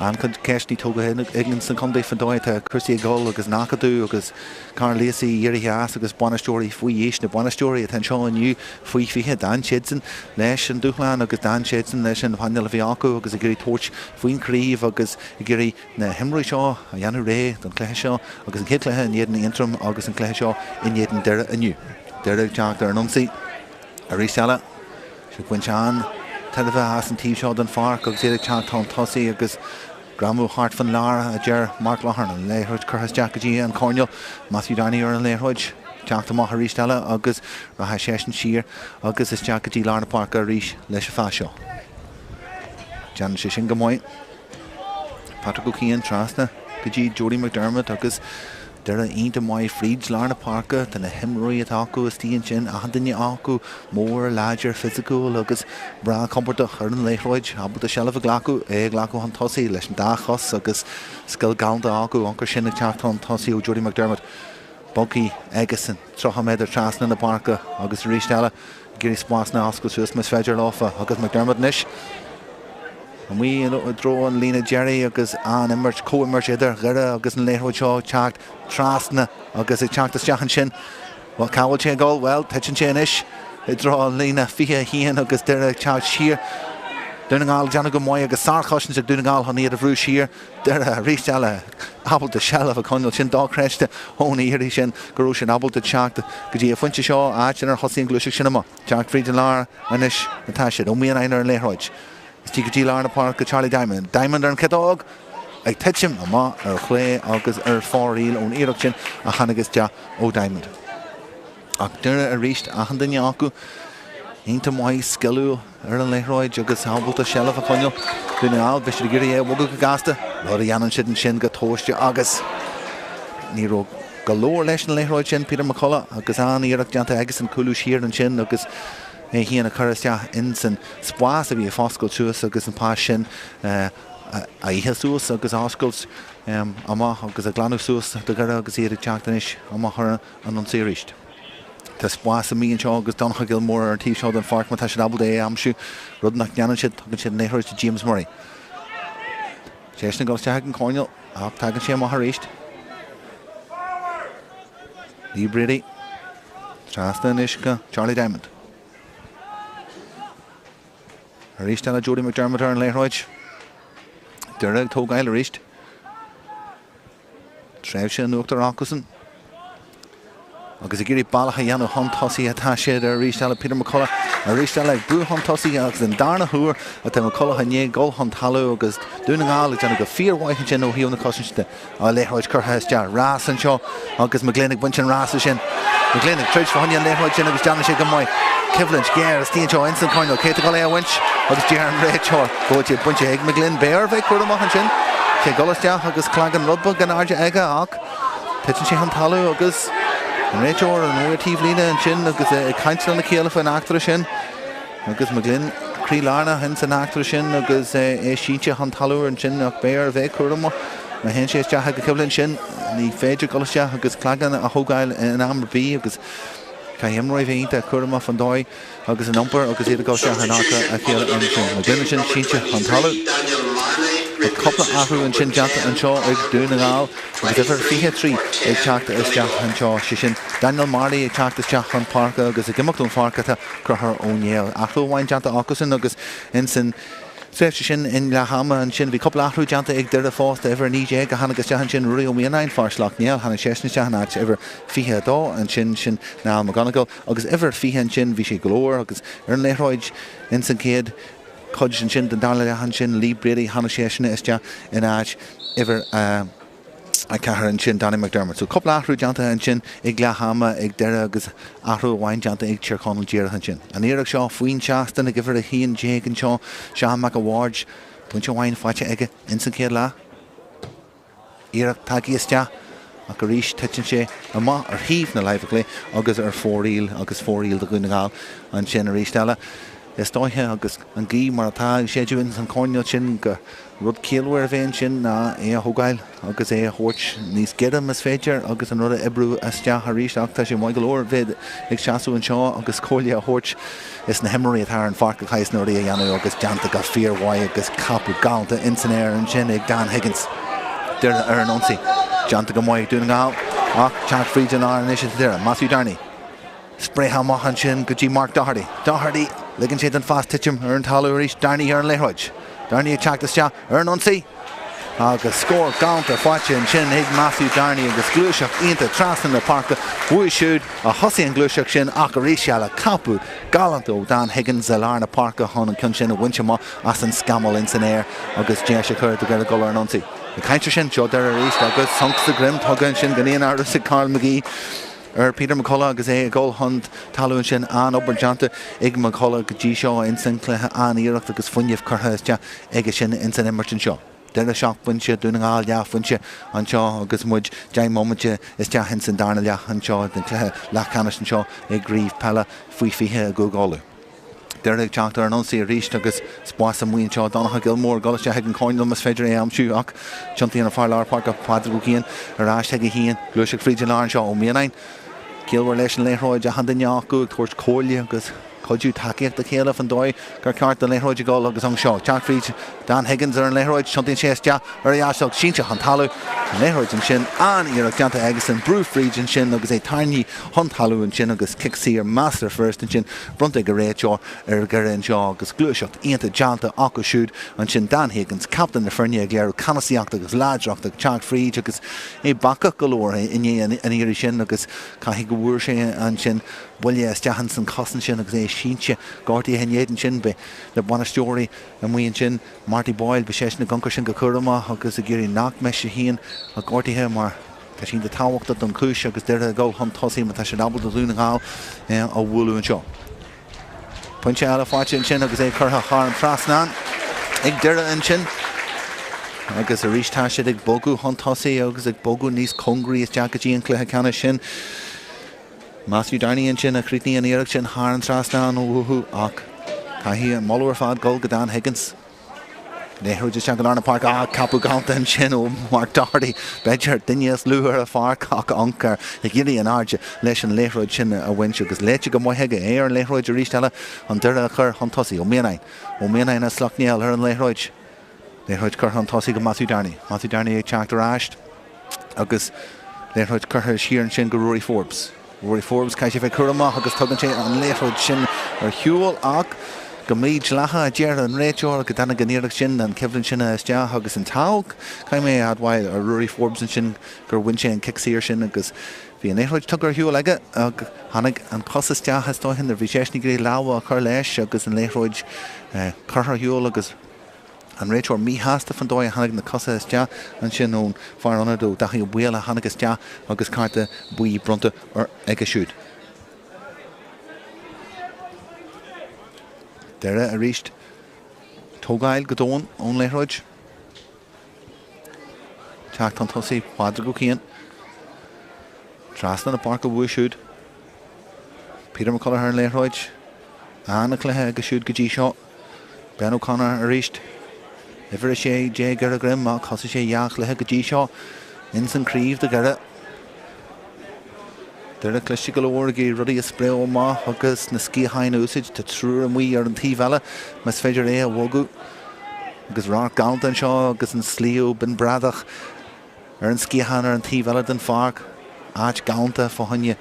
an-chuid ceisteanna tógtha ins an chontae faoin dóigh atá cúrsaí ag dul agus an acadamh agus Karl Lacey éirithe as agus bainisteoirí faoi aois, na bainisteoirí atá anseo inniu faoi 20, d'fhan siadsan leis an dúshlán agus d'fhan siadsan leis an phainéal a bhí acu agus ag iarraidh tabhairt faoin chraobh agus ag iarraidh na himreoirí seo a dhéanamh réidh don chluiche seo agus an chéad chluiche in éadan Aontroim agus an cluiche seo in éadan Doire inniu. Doire ag teacht ar an ionsaí arís eile. Siad ag baint an-tairbhe as an taobh seo den pháirc agus iad ag teacht chun tosaigh agus Greamú thart fan lár, a deir Mark Loughrane. An liathróid curtha isteach go dtí an coirnéal. Matthew Downey ar an liathróid. Teacht amach arís eile agus rachaidh seisean siar agus isteach go dtí lár na páirce arís leis an phas seo. Déanann sé sin go maith. Patrick O'Kane trasna go dtí Jody McDermott agus Doire iontach maith fríd lár na páirce. Tá na himreoirí atá acu istigh ansin, achan duine acu mór, láidir, fisiciúil agus breá compordach ar an liathróid, ábalta seilbh a ghlacadh, é a ghlacadh chun tosaigh leis an dá chos agus scil galánta acu. An cur sin ag teacht chun tosaigh ó Jody McDermott. Bogtha aigesan 30 méadar trasna na páirce agus arís eile ag iarraidh spásanna a oscailt suas más féidir leofa agus McDermott anois amuigh i dtreo an líne deiridh agus an-imirt, comhimirt idir Dhoire agus an liathróid seo ag teacht trasna agus ag teacht isteach ansin. Bhuel, cá bhfuil sé ag dul? Bhuel, titeann sé anois i dtreo an líne 21 agus Doire ag teacht siar. Dún na nGall ag déanamh go maith agus sárchosaint ag Dún na nGall chun iad a bhrú siar. Doire arís eile ábalta seilbh a choinneáil. Sin dochreidte ón iarraidh sin go raibh siad ábalta teacht go dtí an phointe seo, áit inar thosaigh an ghluaiseacht sin amach. Teacht fríd an lár anois atá siad. Ó Mianáin ar an liathróid. Istigh go dtí lár na páirce Charlie Diamond. Diamond ar an chiotóg ag titim amach ar chlé agus ar fóraoil ón iarracht sin a tháinig isteach ó Diamond. Ach Doire arís, achan duine acu iontach maith, sciliúil ar an liathróid agus ábalta seilbh a choinneáil. Dún na nGall, beidh siad ag iarraidh é a bhogadh go gasta, rud a dhéanann siad ansin go tomhaiste agus ní raibh go leor leis an liathróid sin, Peter McCullough, agus an-iarracht déanta aigesan cúlú siar ansin agus é féin a chur isteach ins an spás a bhí ag foscailt suas agus an pas sin a ithe suas agus a oscailt amach agus a ghlanadh suas do Dhoire agus iad ag teacht anois amach ar an ionsaí arís. Tá spás amuigh anseo agus Donncha Gilmore ar an taobh seo den pháirc má tá siad ábalta é a aimsiú, rud nach ndéanann siad, tugann siad an liathróid do James Murray. Seisean ag dul isteach ag an choirnéal ach tagann sé amach arís. Lee Brady trasna anois go Charlie Diamond. Arís eile Jody McDermott ar an liathróid. Doire ag tógáil arís. Tréimhse in uachtar acusan. Agus ag iarraidh bealach a dhéanamh chun tosaigh atá siad arís eile Peter McCullough. Arís eile ag brú chun tosaigh agus an darna huair atá McCullough i ndiaidh dul chun talamh agus Dún na nGall ag déanamh go fíormhaith ansin ó thaobh na cosainte de. An liathróid curtha isteach. Rás anseo agus McGlynn ag baint an rása sin. McGlynn ag troid fá choinne an liathróid sin agus déanann sé go maith. Coimhlint ghéar istigh anseo ins an choirnéal. Cé atá ag dul é a bhaint? Agus deir an réiteoir go bhfuil sé bainte ag McGlynn. Beidh air a bheith cúramach ansin. Sé ag dul isteach agus cloigeann rud beag in airde aige ach titeann sé chun talamh agus an réiteoir an uair taobh líne ansin agus ag caint lena chéile faoin eachtra sin. Agus McGlynn croí lárnach ins an eachtra sin agus é sínte chun talún ansin ach beidh air a bheith cúramach má théann sé isteach ag an choimhlint sin. Ní féidir dul isteach agus cloigeann a thógáil in am ar bith agus caithfidh imreoirí bheith iontach cúramach fan dóigh agus an iompar agus iad ag dul isteach in aice a chéile ansin. McGlynn ansin sínte chun talún. Tá cúpla athrú ansin déanta anseo ag Dún na nGall agus uimhir 23 ag teacht isteach anseo, sé sin Daniel Marley ag teacht isteach chun páirce agus ag imeacht ón pháirc atá Conchúr Ó Néill. Athrú amháin déanta acusan agus ins an tréimhse sin in leath ama ansin bhí cúpla athrú déanta ag Doire fosta. Uimhir 19 a tháinig isteach ansin, Ruairí Ó Mianáin, fear Sleacht Néill, tháinig seisean isteach in áit uimhir 22 ansin, sin Niall McGonigle agus uimhir 20 ansin, bhí sé go leor agus ar an liathróid ins an chéad chuid ansin den dara leath ansin, Lee Brady, tháinig seisean isteach in áit uimhir 4 ansin, Danny McDermott. So cúpla athrú déanta ansin ag leath ama ag Doire agus athrú amháin déanta ag Tír Chonaill díreach ansin. An iarracht seo faoin seastán ag uimhir 11 anseo, Seán Mac a' Bhaird, pointe amháin faighte aige ins an chéad leath. Iarracht tagtha isteach ach arís titeann sé amach ar thaobh na láimhe clé agus ar fóraoil agus fóraoil do Dhún na nGall ansin arís eile. Is dóiche agus an ghaoth mar atá ag séideadh ins an choirnéal sin gur rud ciallmhar a bheidh ansin ná é a thógáil agus é a thabhairt níos giorra más féidir agus an rud a oibriú isteach arís ach tá sé maith go leor bheith ag seasamh anseo agus comhairle a thabhairt. Is na himreoirí atá ar an pháirc a chaithfeas na rudaí a dhéanamh agus déanta go fíormhaith agus capadh galánta ins an aer ansin ag Dan Higgins. Doire ar an ionsaí. Déanta go maith ag Dún na nGall ach teacht fríd an lár anois ag Doire. Matthew Downey. Spréithe amach ansin go dtí Mark Doherty. Doherty, ligeann sé don phas titim ar an talamh arís. Downey ar an liathróid. Downey ag teacht isteach ar an ionsaí. Agus scór galánta faighte ansin ag Matthew Downey agus gluaiseacht iontach trasna na páirce uaidh siúd a thosaigh an ghluaiseacht sin ach arís eile capadh galánta ó Dan Higgins i lár na páirce chun an ceann sin a bhaint amach as an scamall ins an aer agus deis a chur do Dhoire dul ar an ionsaí. Ag caint ar sin, seo Doire arís agus sonc sa droim tugtha ansin gan aon amhras ag Karl McGee. ar Peter McCullough agus é ag dul chun talún ansin. An-obair déanta ag McCullough go dtí seo ins an chluiche, an-iarracht agus fuinneamh curtha isteach aige sin ins an imirt anseo. Doire 7 bpointe, Dún na nGall leathphointe anseo agus muid 10 mbomaite isteach ins an darna leath anseo den chluiche leathcheannais anseo i gCraobh Peile Faoi 20 i gCúige Uladh. Doire ag teacht ar an ionsaí arís agus spás amuigh anseo. Donncha Gilmore ag dul isteach ag an choirnéal más féidir é a aimsiú ach tiontaíonn an fear lár páirce Pádraig Ó Ciain ar ais chuige féin. Gluaiseacht fríd an lár anseo Ó Mianáin. Ciallmhar leis an liathróid achan duine acu ag tabhairt comhairle agus cuidiú tacaíocht a chéile fan dóigh gur ceart don liathróid a dhul agus anseo ag teacht fríd Dan Higgins ar an liathróid. Tiontaíonn sé isteach ar a dheas agus sínte chun talún. An liathróid ansin, an-iarracht déanta aigesan, brú fríd ansin agus é tarraingthe chun talún ansin agus cic saor measartha furast ansin bronnta ag an réiteoir ar Dhoire anseo agus gluaiseacht iontach déanta acu siúd ansin. Dan Higgins, captaen na foirne ag léiriú ceannasaíocht agus láidreacht ag teacht fríd agus é bacach go leor i ndiaidh an iarraidh sin agus caithfidh go bhfuair sé ansin buille isteach ins an chos ansin agus é sínte gortaithe in éadan sin. Beidh na bainisteoirí amuigh ansin. Marty Boyle, beidh seisean ag amharc air sin go cúramach agus ag iarraidh nach mbeidh sé féin gortaithe mar tá sé iontach tábhachtach don chúis agus Doire ag dul chun tosaigh má tá siad ábalta Dún na nGall a bhualadh anseo. Pointe eile faighte ansin agus é curtha thar an trasnán ag Doire ansin. Agus arís tá siad ag bogadh chun tosaigh agus ag bogadh níos cóngaraí isteach go dtí an cluiche ceannais sin. Matthew Downey ansin a chríochnaigh an iarracht sin thar an trasnán uathu ach caithfidh an moladh ar fad dul go Dan Higgins. Liathróid isteach i lár na páirce ach capadh galánta ansin ó Mark Doherty. B'fhéidir duine is lú ar an pháirc ach ionc air ag iarraidh in airde leis an liathróid sin a bhaint agus léite go maith aige é ar an liathróid arís eile chun Doire a chur chun tosaigh. Ó Mianáin. Ó Mianáin as Sleacht Néill ar an liathróid. Liathróid curtha chun tosaigh go Matthew Downey. Matthew Downey ag teacht ar ais agus liathróid curtha siar ansin go Rory Forbes. Rory Forbes, caithfidh sé bheith cúramach agus tugann sé an liathróid sin ar shiúl ach go mídhleathach a deir an réiteoir go dtáinig an iarracht sin, an choimhlint sin isteach agus an t-ádh, caithfidh mé a admháil, ar Rory Forbes ansin gur bhain sé an cic saor sin agus. Bhí an liathróid tugtha ar shiúl aige ach tháinig an chos isteach is dóiche nuair a bhí seisean ag iarraidh lámha a chur leis agus an liathróid curtha ar shiúl agus an réiteoir míshásta fan dóigh a tháinig na cosa isteach ansin ón fear ionaid ó Daithí Ó Baoill a tháinig isteach agus cárta buí bronnta aige siúd. Doire arís tógáil go domhain ón liathróid. Teacht chun tosaigh Pádraig Ó Ciain. Trasna na páirce uaidh siúd. Peter McCullough ar an liathróid. An-chluiche aige siúd go dtí seo. Ben O'Connor arís. Uimhir 16 ar a dhroim ach thosaigh sé dhá chluiche go dtí seo ins an chraobh do Dhoire. Doire cliste go leor ag iarraidh rudaí a spréadh amach agus na sciatháin a úsáid. Tá triúr amuigh ar an taobh eile más féidir é a bhogadh. Agus radharc galánta anseo agus an sliabh Binn Bradach ar an sciathán ar an taobh eile den pháirc. Áit galánta fá choinne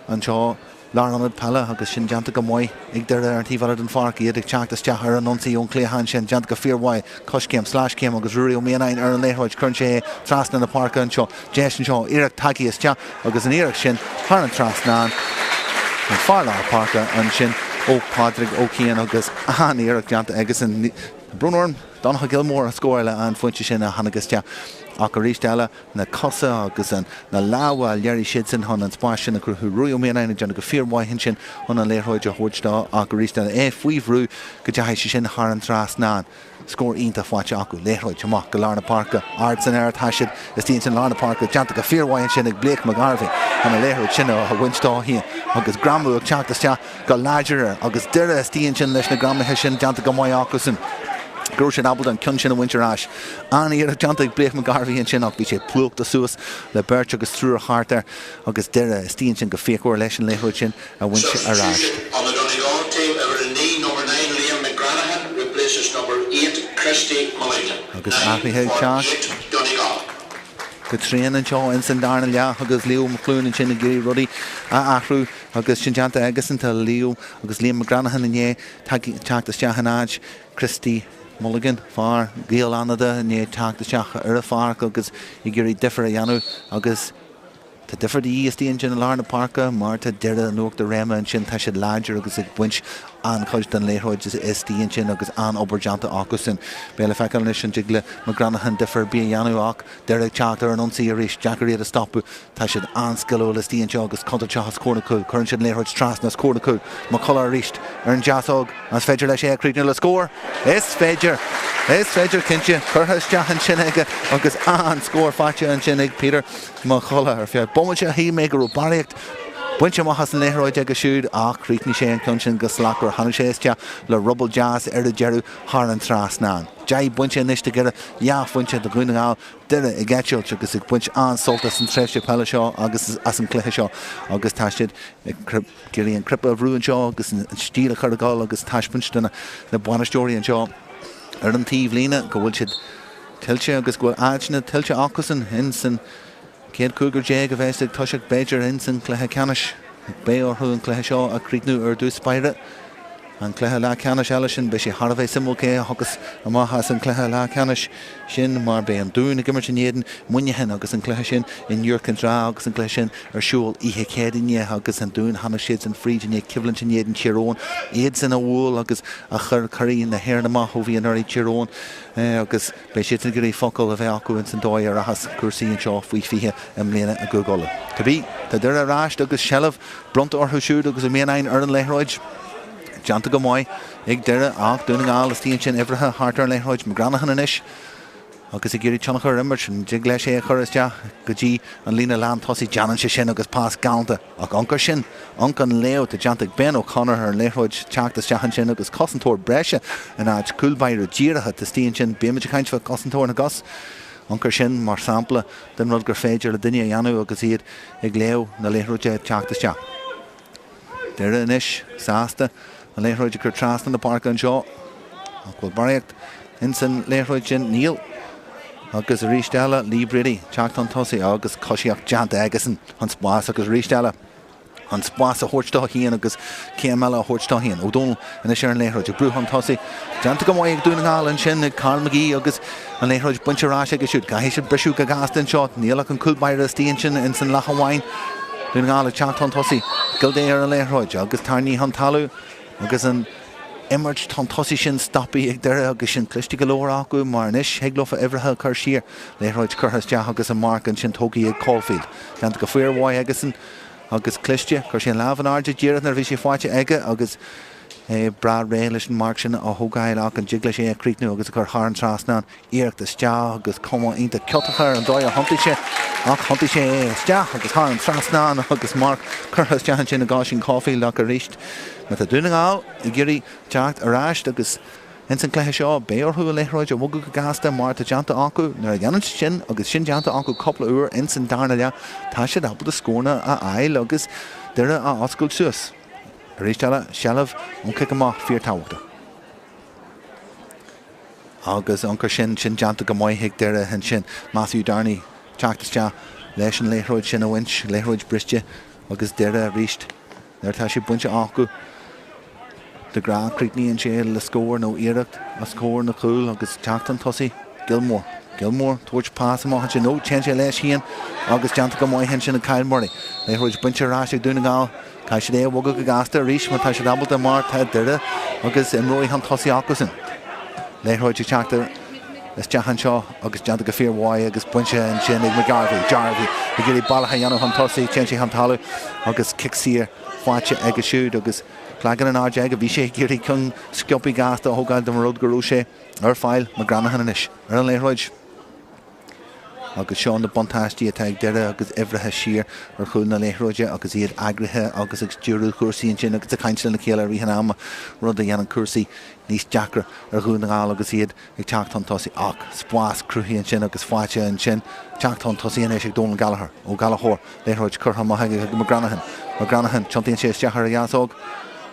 anseo. Lárionad peile agus sin déanta go maith ag Doire ar an taobh eile den pháirc, iad ag teacht isteach ar an ionsaí ón chliathán sin, déanta go fíormhaith, coiscéim, sleaschéim agus Ruairí Ó Mianáin ar an liathróid, cuireann sé é trasna na páirce anseo, deis anseo, iarracht tagtha isteach agus an iarracht sin thar an trasnán, an fear lár páirce ansin ó Phádraig Ó Ciain agus an-iarracht déanta aigesan. Brón orm, Donncha Gilmore a scóráil an phointe sin a tháinig isteach ach arís eile, na cosa agus na lámha a léirigh siadsan chun an spás sin a chruthú. Ruairí Ó Mianáin ag déanamh go fíormhaith ansin chun an liathróid a thabhairt dó ach arís eile é faoi bhrú go dteachaigh sé sin thar an trasnán. Scór iontach faighte acu. Liathróid amach go lár na páirce. Ard san aer atá siad istigh ansin lár na páirce. Déanta go fíormhaith ansin ag Blake McGarvey chun an liathróid sin a bhaint dó féin agus greamú ag teacht isteach go láidir air agus Doire istigh ansin leis na greamaithe sin déanta go maith acusan go raibh siad ábalta an ceann sin a bhaint ar ais. An-iarracht déanta ag Blake McGarvey ansin ach bhí sé plúchta suas le beirt agus triúr thart air agus Doire istigh ansin go fíochmhar leis an liathróid sin a bhaint ar ais. Substitution on the Donegal team, uimhir 9, number 9 Liam McGranahan replaces number 8 Christy Mulligan. Agus 9 athruithe ag for teacht. 8 Donegal. go tréan anseo ins an darna leath agus Leo McLoone ansin ag iarraidh rudaí a athrú agus sin déanta aigesan. Tá Leo agus Liam McGranahan i ndiaidh teacht isteach in áit Christy Mulligan, fear Ghaeil Fhánada i ndiaidh teacht isteach ar an pháirc agus ag iarraidh difear a dhéanamh agus tá difear de dhíth istigh ansin i lár na páirce mar tá Doire in uachtar réime ansin, tá siad láidir agus ag baint an-chuid den liathróid istigh ansin agus an-obair déanta acusan. Beidh le feiceáil anois an dtig le McGranahan difear ar bith a dhéanamh ach Doire ag teacht ar an ionsaí arís, deacair iad a stopadh. Tá siad an-sciliúil istigh anseo agus contúirteach os comhair na cúl. Cuireann siad an liathróid trasna os comhair na cúl. McCullough arís ar an deasóg. An féidir leis é a chríochnú le scór? Is féidir! Is féidir cinnte. Curtha isteach ansin aige agus an-scór faighte ansin ag Peter McCullough. Ar feadh bomaite shíl mé go raibh barraíocht bainte amach as an liathróid aige siúd ach chríochnaigh sé an ceann sin go slachtmhar. Tháinig sé isteach le ruball deas ar an deireadh thar an trasnán. 10 bpointe anois do Dhoire, dhá phointe do Dhún na nGall. Doire ag eitilt agus ag baint an-sult as an tréimhse peile seo agus as an gcluiche seo agus tá siad ag iarraidh an cnaipe a bhrú anseo agus an stíl a chur ag dul agus taispeáint do na bainisteoirí anseo ar an taobhlíne go bhfuil siad tuillte agus go bhfuil áiteanna tuillte acusan ins an chéad chúigear a bheas ag toiseacht b'fhéidir ins an chluiche ceannais. Beidh orthu an cluiche seo a chríochnú ar dtús báire. An cluiche leathcheannais eile sin, beidh sé thar a bheith suimiúil cé a thiocfas amach as an chluiche leathcheannais sin mar beidh an Dún ag imirt in éadan Muineacháin agus an cluiche sin in Iúr Cinn Trá agus an cluiche sin ar siúl oíche Chéadaoine agus an Dún tháinig siadsan fríd i ndiaidh coimhlint in éadan Tír Eoghain, iadsan a bhuail agus a chuir curaidh na hÉireann amach ó bhí anuraidh Tír Eoghain agus Beidh siadsan ag iarraidh focal a bheith acu ins an dóigh a rachas cúrsaí anseo faoi 20 i mbliana i gCúige Uladh. Cibé, tá Doire ar ais agus seilbh bronnta orthu siúd agus Ó Mianáin ar an liathróid. Déanta go maith ag Doire ach Dún na nGall istigh ansin uimhreacha thart ar an liathróid. McGranahan anois agus ag iarraidh tionchar a imirt. An dtig leis é a chur isteach go dtí an líne lán tosaigh? Déanann sé sin agus pas galánta. Ach amharc air sin, amharc an léamh atá déanta ag Ben O'Connor ar an liathróid teacht isteach ansin agus cosantóir breise in áit cúl báire díreach atá istigh ansin. Bímid ag caint fá chosantóir na gcos. Amharc air sin mar sampla den rud gur féidir le duine a dhéanamh agus iad ag léamh na liathróide ag teacht isteach. Doire anois sásta an liathróid a chur trasna na páirce anseo. Ach bhfuil barraíocht ins an liathróid sin? Níl. Agus arís eile Lee Brady teacht chun tosaigh agus coisíocht déanta aigesan chun spás agus arís eile an spás a thabhairt dó féin agus céim eile a thabhairt dó féin. Ó Dónaill anois ar an liathróid ag brú chun tosaigh. Déanta go maith ag Dún na nGall ansin ag Karl McGee agus an liathróid bainte ar ais aige siúd. Caithfidh siad briseadh go gasta anseo. Níl ach an cúl báire istigh ansin ins an leath amháin. Dún na nGall ag teacht chun tosaigh. Gildea ar an liathróid agus tarraingthe chun talamh agus an imirt chun tosaigh sin stoptha ag Doire agus sin cliste go leor acu mar anois thig leofa uimhreacha a chur siar. Liathróid curtha isteach agus an marc ansin tógtha ag Caulfield. Déanta go fíormhaith aigesan agus cliste. Chuir sé an lámh in airde díreach nuair a bhí sé faighte aige agus é breá réidh leis an marc sin a thógáil ach an dtig leis é a chríochnú agus a chur thar an trasnán. Iarracht isteach agus cuma iontach ciotach air an dóigh a thiontaigh sé ach thiontaigh sé é isteach agus thar an trasnán agus marc curtha isteach ansin ag Oisín Caulfield ach arís má tá Dún na nGall ag iarraidh teacht ar ais agus ins an cluiche seo beidh orthu an liathróid a bhogadh go gasta mar atá déanta acu. Nuair a dhéanann siad sin agus sin déanta acu cúpla uair ins an darna leath tá siad ábalta scóranna a fháil agus Doire a oscailt suas. Arís eile, seilbh ón chic amach fíorthábhachtach. Agus an cur sin, sin déanta go maith ag Doire ansin. Matthew Downey teacht isteach leis an liathróid sin a bhaint, liathróid briste agus Doire arís nuair atá sé bainte acu. De ghnáth críochnaíonn sé le scór nó iarracht os comhair na cúl agus teacht chun tosaigh Gilmore. Gilmore tabhairt pas amach ansin nó téann sé leis féin agus déanta go maith ansin ag Kyle Murray. Liathróid bainte ar ais ag Dún na nGall. Caithfidh siad é a bhogadh go gasta arís má tá siad ábalta mar tá Doire agus imreoirí chun tosaigh acusan. Liathróid ag teacht isteach anseo agus déanta go fíormhaith agus bainte ansin ag McGarvey. Jarvey ag iarraidh bealach a dhéanamh chun tosaigh, téann sé chun talamh agus cic saor faighte aige siúd agus cloigeann in airde aige. Bhí sé ag iarraidh ceann sciobtha gasta a thógáil dá mba rud go raibh sé ar fáil. McGranahan anois ar an liathróid. Agus seo na buntáistí atá ag Doire agus uimhreacha siar ar chúl na liathróide agus iad eagraithe agus ag stiúradh cúrsaí ansin agus ag caint lena chéile i rith an ama, rud a dhéanann cúrsaí níos deacra ar Dhún na nGall agus iad ag teacht chun tosaigh. Ach spás cruthaithe ansin agus faighte ansin. Teacht chun tosaigh anois ag Dónal Gallagher. Ó Gallchóir, liathróid curtha amach aige chuig McGranahan. McGranahan, tiontaíonn sé isteach ar a dheasóg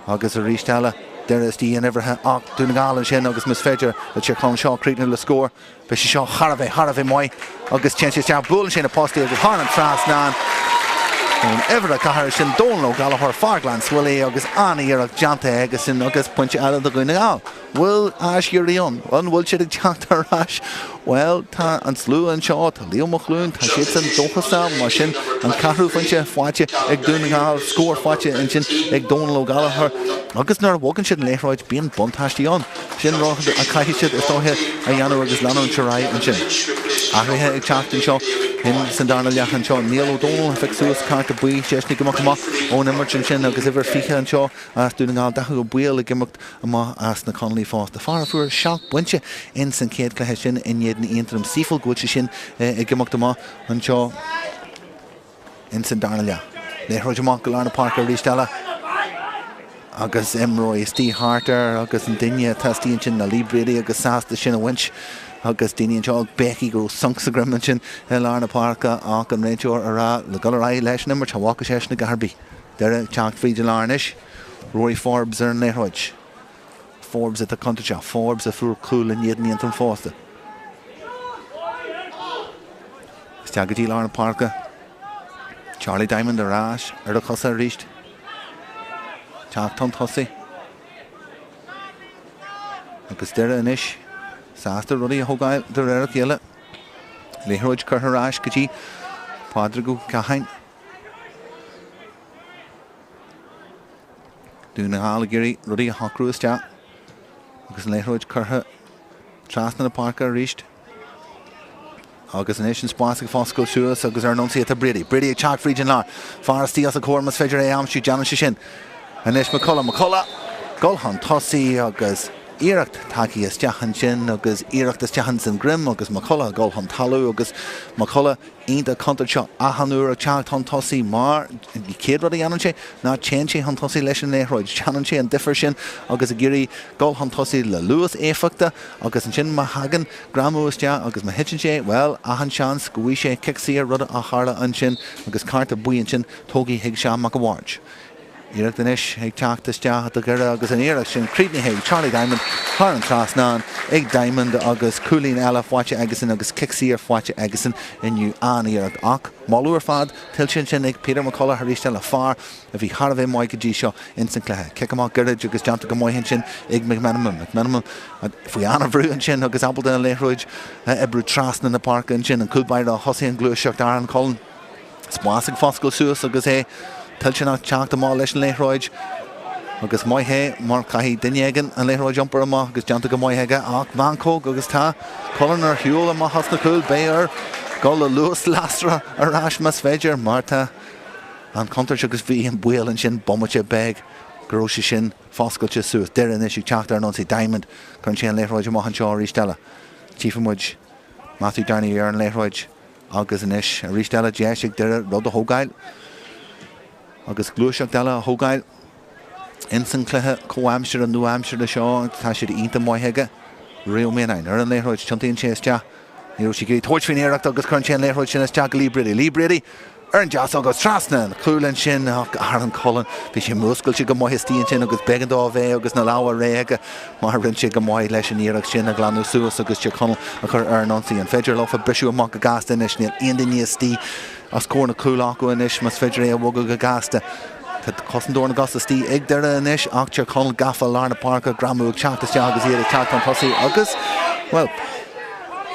agus arís eile Doire istigh in uimhreacha ach Dún na nGall ansin agus más féidir le Tír Chonaill seo críochnú le scór, Beidh sé seo thar a bheith, thar a bheith maith agus téann sé isteach, buaileann sé na postaí agus thar an trasnán ón uimhir 4 sin, Dónal Ó Gallchóir, fear Ghleann tSúilí agus an-iarracht déanta aigesan agus pointe eile do Dhún na nGall. Bhfuil aiséirí ann? An bhfuil siad ag teacht ar ais? Bhuel, tá an slua anseo, tá Leo Mac Clúin, tá siadsan dóchasach, mar sin an ceathrú phointe faighte ag Dún na nGall, scór faighte ansin ag Dónal Ó Gallchóir agus nuair a bhogann siad an liathróid bíonn buntáistí ann. Sin rud a chaithfidh siad, is dóiche, a dhéanamh agus leanúint ar aghaidh ansin. Athruithe ag teacht anseo in san darna leath anseo. Niall Ó Dónaill a phioc suas cárta buí, seisean ag imeacht amach ón imirt ansin agus uimhir 20 anseo as Dún na nGall, Daithí Ó Baoill ag imeacht amach as na Conallaigh fosta. Fear a fuair 7 bpointe in san chéad chluiche sin in éadan Aontroim. Saoithiúil go bhfuil sé sin ag imeacht amach anseo. Ins an darna leath. Liathróid amach go lár na páirce arís eile agus imreoirí istigh thart air agus an duine atá istigh ansin ná Lee Brady agus sásta sin a bhaint agus daoine anseo ag béicigh go raibh sonc sa droim ansin i lár na páirce ach an réiteoir a rá le dul ar aghaidh leis an imirt. Cha bhfaca seisean a dhath ar bith. Doire ag teacht fríd an lár anois. Rory Forbes ar an liathróid. Forbes atá contúirteach. Forbes a fuair cúl in éadan Aontroim fosta. Isteach go dtí lár na páirce. Charlie Diamond ar ais ar a chosa arís. Teacht chun tosaigh. Agus Doire anois sásta rudaí a thógáil de réir a chéile. Liathróid curtha ar ais go dtí Pádraig Ó Catháin. Dún na nGall ag iarraidh rudaí a shocrú isteach agus an liathróid curtha trasna na páirce arís. Agus anois an spás ag foscailt suas agus ar an ionsaí atá Brady. Brady ag teacht fríd an lár. Fear istigh os a chomhair más féidir é a aimsiú, déanann sé sin. Anois McCullough, McCullough! Dul chun tosaigh agus iarracht tagtha isteach ansin agus iarracht isteach ins an droim agus McCullough ag dul chun talamh agus McCullough iontach contúirteach achan uair ag teacht chun tosaigh mar an chéad rud a dhéanann sé ná téann sé chun tosaigh leis an liathróid. Déanann sé an difear sin agus ag iarraidh dul chun tosaigh le luas éifeachtach agus ansin má thagann greamú isteach agus má thiteann sé, bhuel, achan seans go bhfaighidh sé cic saor, rud a tharla ansin agus cárta buí ansin tógtha chuig Seán Mac a' Bhaird. Iarracht anois ag teacht isteach do Dhoire agus an iarracht sin críochnaithe ag Charlie Diamond thar an trasnán ag Diamond agus cúilín eile faighte aigesan agus cic saor faighte aigesan inniu. An-iarracht ach moladh ar fad tuillte ansin ag Peter McCullough arís eile, fear a bhí thar a bheith maith go dtí seo ins an cluiche. Cic amach gairid agus déanta go maith ansin ag McMenamin. McMenamin faoi an-bhrú ansin agus ábalta an liathróid a oibriú trasna na páirce ansin. An cúl báire a thosaigh an ghluaiseacht Aaron Cullen. Spás ag foscailt suas agus é toilteanach teacht amach leis an liathróid agus maith é mar caithfidh duine éigin an liathróid a iompar amach agus déanta go maith aige ach meancóg agus tá Cullen ar shiúl amach as na cúil. Beidh air dul le luas lasrach ar ais más féidir mar tá an chontúirt agus bhí an baol ansin bomaite beag go raibh sé sin foscailte suas. Doire anois ag teacht ar an ionsaí. Diamond, cuireann sé an liathróid amach anseo arís eile. Tchífidh muid Matthew Downey ar an liathróid agus anois arís eile deis ag Doire rud a thógáil agus gluaiseacht eile a thógáil ins an cluiche comhaimseartha nua-aimseartha seo. Tá siad iontach maith aige. Ruairí Ó Mianáin ar an liathróid, tiontaíonn sé isteach. Ní raibh sé ag iarraidh tabhairt faoin iarracht agus cuireann sé an liathróid sin isteach go Lee Brady. Lee Brady Ar an deasóg agus trasna an chúil ansin ach Aaron Cullen, bhí sé múscailte go maith istigh ansin agus b'éigean dó a bheith agus na lámha réidh aige mar rinne sé go maith leis an iarracht sin a ghlanadh suas agus Tír Chonaill a chur ar an ionsaí. An féidir leofa briseadh amach go gasta anois? Níl aon duine istigh os comhair na cúl acu anois más féidir é a bhogadh go gasta. Tá cosantóir na gcos istigh ag Doire anois ach Tír Chonaill gafa i lár na páirce, greamú ag teacht isteach agus iad ag teacht chun tosaigh agus, bhuel,